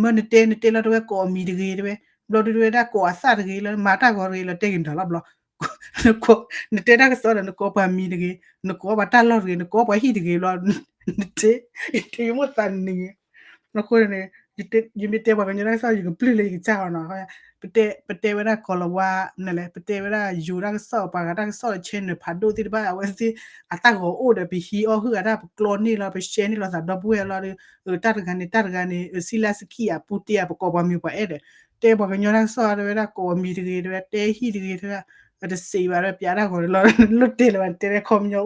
မ့ၢ်နတဲနတဲလီၤတဝဲကိးအမံၤတဂ့ၤတဝဲ ဘျီဒုးတဝဲဒၣ်ကိးအသၣ်တဂ့ၤလီၤ မၤတၢ်ဂီၤတဂ့ၤလီၤ တဲဂ့ၤနတၢ်လီၤဘျီ နတဲတၢ်ကစီၣ်ဒီး နကိးပှၤမံၤတဂ့ၤ နကိးပှၤတၢ်လီၢ်တဂ့ၤ နကိးပှၤဟံၣ်တဂ့ၤဘျီ နတဲ တဲယမိၢ်သးနံၤ အဃိန့ၣ် ယမ့ၢ်တဲပှၤကညီတၢ်ကစီၣ် ယကပျုၢ်လၢယကစၢ်အီၤနီၤ ပတဲဝဲဒၣ်ကီၤလၤဝါ မနုၤလဲၣ် ပတဲဝဲဒၣ်ယိၤတၢ်ကစီၣ် ပှၤဂၤတၢ်ကစီၣ်လၢ channel ဖးဒိၣ်သ့ၣ်တဖၣ် အဝဲသ့ၣ်အတၢ်ဂီၤအိၣ်ဒီး ပဟံးအီၣ်ဟုၣ်အတၢ် ပကျီန့ၢ်လီၤ ပ share န့ၢ်လီၤသးဒီပုၢ်ဝဲၢ်လီၤဒီး တၢ်တဂၤန့ၣ် တၢ်တဂၤန့ၣ် စံလါစခံ အပူတ့ အပကိးပှၤမံၤပှၤအဲၣ်ဒီး တဲပှၤကညီတၢ်ကစီၣ်တဝဲဒၣ်ကိးပှၤမံၤတဂ့ၤတဝဲ တဲဟံၣ်တဂ့ၤတဝဲ တစံးဘၣ်ဒီး ပျးတၢ်ဂီၤလီၤ လိၣ်တဲလၢၤဘၣ် တဲလၢခီပညီအိၣ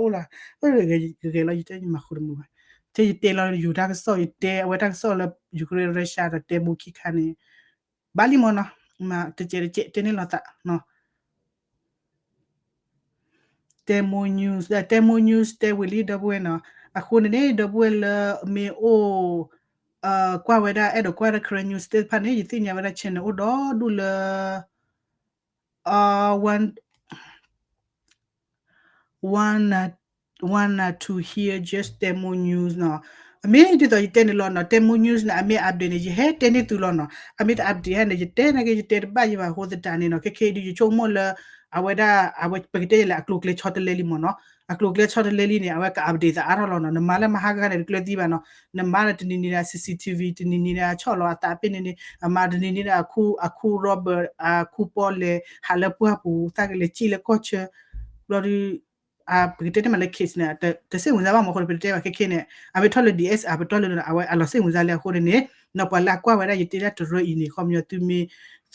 ်လီၤ ဂဲၤလီၤ ယတဲယမၤဃုတမုာ်ဘၣ် တဲယတဲလီၤယိၤတၢ်ကစီၣ် ယတဲအဝဲတၢ်ကစီၣ်လၢ Ukraine Russia ဒီးတဲမိၢ်ခံခါန့ၣ် ဘၣ်လံမ့ၢ်နီၤ တကဲးတကဲးတဲန့ၢ်လီၤသး တဲမိၢ် news တဲမိၢ် news တဲဝံၤလံဒီပုၢ်ဝဲၢ်နီၤ အဃိန့ၣ်န့ၣ် ဒီပုၢ်ဝဲၢ်လၢမ့ၢ်အိၣ် ကွၢ်ဝဲဒၣ် အဲၣ်ဒိးကွၢ်ဝဲဒၣ် current news သ့ၣ်တဖၣ်န့ၣ် ယသ့ၣ်ညါဝဲဒၣ် channel အိၣ်ဒီဒူၣ်လၢ one one one to hear just တဲမိၢ် news နီၤ အမ့ၢ်ဒ်သိးယတဲန့ၣ်လီၤနီၤ တဲမိၢ် news န့ၣ် အမ့ၢ် update န့ၣ် ယဟဲတဲန့ၢ်သုလီၤနီၤ အမ့ၢ်တ update ဟဲန့ၣ် ယတဲနာ်က့ ယတဲတဘၣ်ယဘၣ်အဃိသတးန့ၣ်နီၤ ခဲခဲအံၤဒုး ယဆိကမိၣ်လၢ အဝဲဒၣ် အဝဲပကတဲယဲလဲၣ် အကျိၤအကျဲဆီတလဲလံမ့ၢ်နီၤ အကျိၤအကျဲဆီတလဲလံန့ၣ် အဝဲက update သးအါထီၣ်လီၤနီၤ နမၤလၢမဟါကဂၤန့ၣ် တကျၢၤသံဘၣ်နီၤ နမၤလၢတနံၤနံၤဒီး C C T V တနံၤနံၤဒီး ဆီၣ်လီၤအသးပ့ၤန့ၣ်န့ၣ် အမၤတနံၤနံၤဒီး အခူ အခူ Robert အခူပီလဲၤ ဟးလၢပှၢ်ပူၤ သးကလဲၤစံၣ်လၢကီၢ်ဆၢ ဘျီဒုး ပကတဲတမံၤလၢ case န့ၣ် တစိတ်ဝင်စားဘၣ်မ့ၢ်အဃိန့ၣ် ပတဲဘၣ်ခဲခဲန့ၣ် အမ့ၢ်ထီၣ်လၢ D S R ပတီၢ်လၢ အဝဲအလီၤစိတ်ဝင်စားလၢအဃိန့ၣ်န့ၣ် နီၢ်ပှၤလၢအကွၢ်ဝဲဒၣ် ယတဲဒၣ်တရၢအံၤန့ၣ် ခီပညီ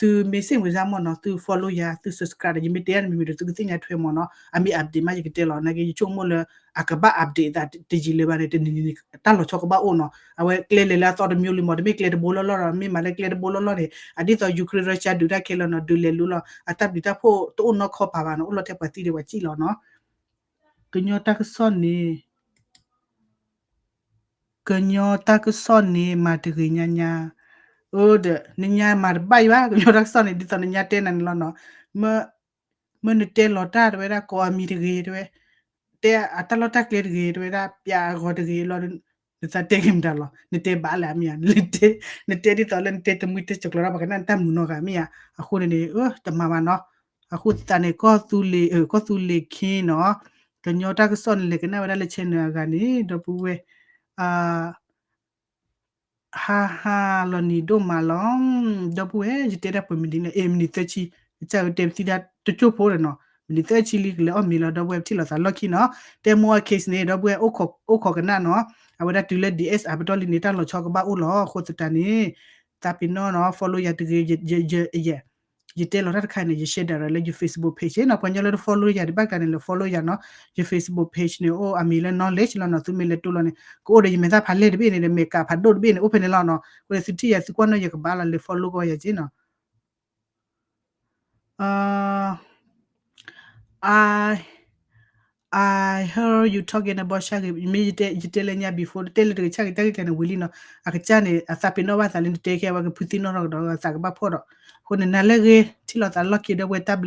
သုမ့ၢ်စိတ်ဝင်စားမ့ၢ်နီၤ သု follow ယၤ သု subscribe ဒီး ယမ့ၢ်တဲဒၣ်တမံၤမံၤဒီး သုကသ့ၣ်ညါထွဲမ့ၢ်နီၤ အမ့ၢ် update မး ယကတဲလီၤ နာ်က့ ယဆိကမိၣ်လၢ အကဘၣ် update သးတယံာ်လၢၤဘၣ်န့ၣ် တနံၤနံၤန့ၣ် တၢ်လီၤဆီကဘၣ်အိၣ်နီၤ အဝဲကျဲလဲၤလၢအသီတမျိုးလံမ့ၢ် တမ့ၢ်ကျဲတဘိလီၢ်လီၢ်ဒီး မ့ၢ်မၤလၢကျဲတဘိလီၢ်လီၢ်န့ၣ် အဒ်သိး Ukraine Russia ဒုးတၢ်ခဲလၢာ်နီၤ ဒုးလဲၤလူလီၤ အတၢ်ဘျုးတၢ်ဖှိၣ်တအိၣ်နီၢ်ခီပၤဘၣ်နီၤ အိၣ်လီၤထဲပှၤသံဒီးပှၤစံၣ်လီၤနီၤ ကညီတၢ်ကစီၣ်န့ၣ် ကညီတၢ်ကစီၣ်န့ၣ် မၤတဂ့ၤညါညါ အၢ ဒီး နညါမၤတဘၣ်အံၤဘၣ် ကညီတၢ်ကစီၣ်န့ၣ် ဒ်သိးနညါတဲနၤန့ၣ်လီၤနီၤ, မ့ၢ်နတဲလီၤတၢ်တဲဝဲဒၣ် ကိးအမံၤတဂ့ၤတဲဝဲ, တဲအတၢ်လီၢ်တၢ်ကျဲတဂ့ၤ တဲဝဲဒၣ် ပျးအဂီၤတဂ့ၤလီၤ, နသးတဲက့ၤမတၤလီၤ, နတဲဘၣ်လၢအမ့ၢ်ဧါ, နတဲဒ်သိးလၢနတဲတမှံတကျိၤဒီး ပှၤကနၣ်နတၢ်မုာ်နီတဂၤမ့ၢ်ဧါ, အဃိန့ၣ်န့ၣ် တမၤဘၣ်နီၤ, အဃိသတးန့ၣ် ကီၢ်သူလ့ၤ ကီၢ်သူလ့ၤခ့နီၤ, ကညီတၢ်ကစီၣ်န့ၣ် လဲၤကနၣ်ဝဲဒၣ်လၢ channel အဂၤန့ၣ် ဒီပုၢ်ဝဲၢ် ဟါဟါလီၤနံၤဒိၣ်မးလီၤ, ဒီပုၢ်ဝဲၢ် ယတဲဒၣ်ပှဲၤမံၤဒ်လဲၣ်, အ့ မံးနံးသၢဆံ, ကစၢ်ဧၢ တဲပသံဒၣ်တကၠိၢ်ဖိဒီးနီၤ, မံးနံးသၢဆံလံ ကလဲၤအီၣ်မ့ၤလီၤ ဒီပုၢ်ဝဲၢ် ပထံၣ်လိာ်သးလီၢ်ခံနီၤ, တဲမိၢ်အ case န့ၣ် ဒီပုၢ်ဝဲၢ် အိၣ်ခိးကနၣ်နီၤ, အဝဲဒၣ်တုၤလၢ DS အပတီၢ်လံန့ၣ် တၢ်လီၤဆီကဘၣ်အိၣ်လီၤ, အဃိသတးန့ၣ် သးပ့ၤနီၣ်နီၤ follow ယၤတဂ့ၤ, ယတဲလီၤတၢ်တခါန့ၣ် ယ share direct လၢယ Facebook page နီၤ, ပှၤကညီလၢတ follow ယၤဒံးဘၣ်ကျါန့ၣ် လဲၤ follow ယၤနီၤ, ယ Facebook page န့ၣ် အိၣ်အမံၤလၢ knowledge လီၤနီၤ, သုမ့ၢ်လဲၤတိၢ်လီၤန့ၣ် ကအိၣ်ဒီးယမဲာ်သၣ်ဖးလဲၢ်တဘ့ၣ်န့ၣ်ဒီး မဲာ်ကးဖးဒိၣ်တဘ့ၣ်န့ၣ် အိၣ်ဖဲန့ၣ်လီၤနီၤ, အဃိန့ၣ် သုထံၣ်ယၤသုကွၢ်နီၣ်ယကဘၣ်လီၤ, လဲၤ follow ကီးယၤက့နီၤ. I heard you talking about ဆၣ်ဂ့ၤ, မ့ၢ်ယတဲလၢညါ before တဲလၢတဂ့ၤ ဆၣ်ဂ့ၤတၢ်ဂ့ၢ်ကျဲန့ၣ် ဝံၤလံနီၤ, အကစၢ်န့ၣ် အသးပ့ၤနီၣ်ဘၣ်သးလၢနတဲခဲအံၤ ပှၤကဖုသံနီၣ်ထီၣ်ကဒီး သးကဘၣ်ဖှီၣ်ဒီး, အဃိန့ၣ် နၤလၢအဂ့ၤ ထံၣ်လိာ်သးလီၢ်ခံ ဒီပုၢ်ဝဲၢ် တၢ်ဘျုး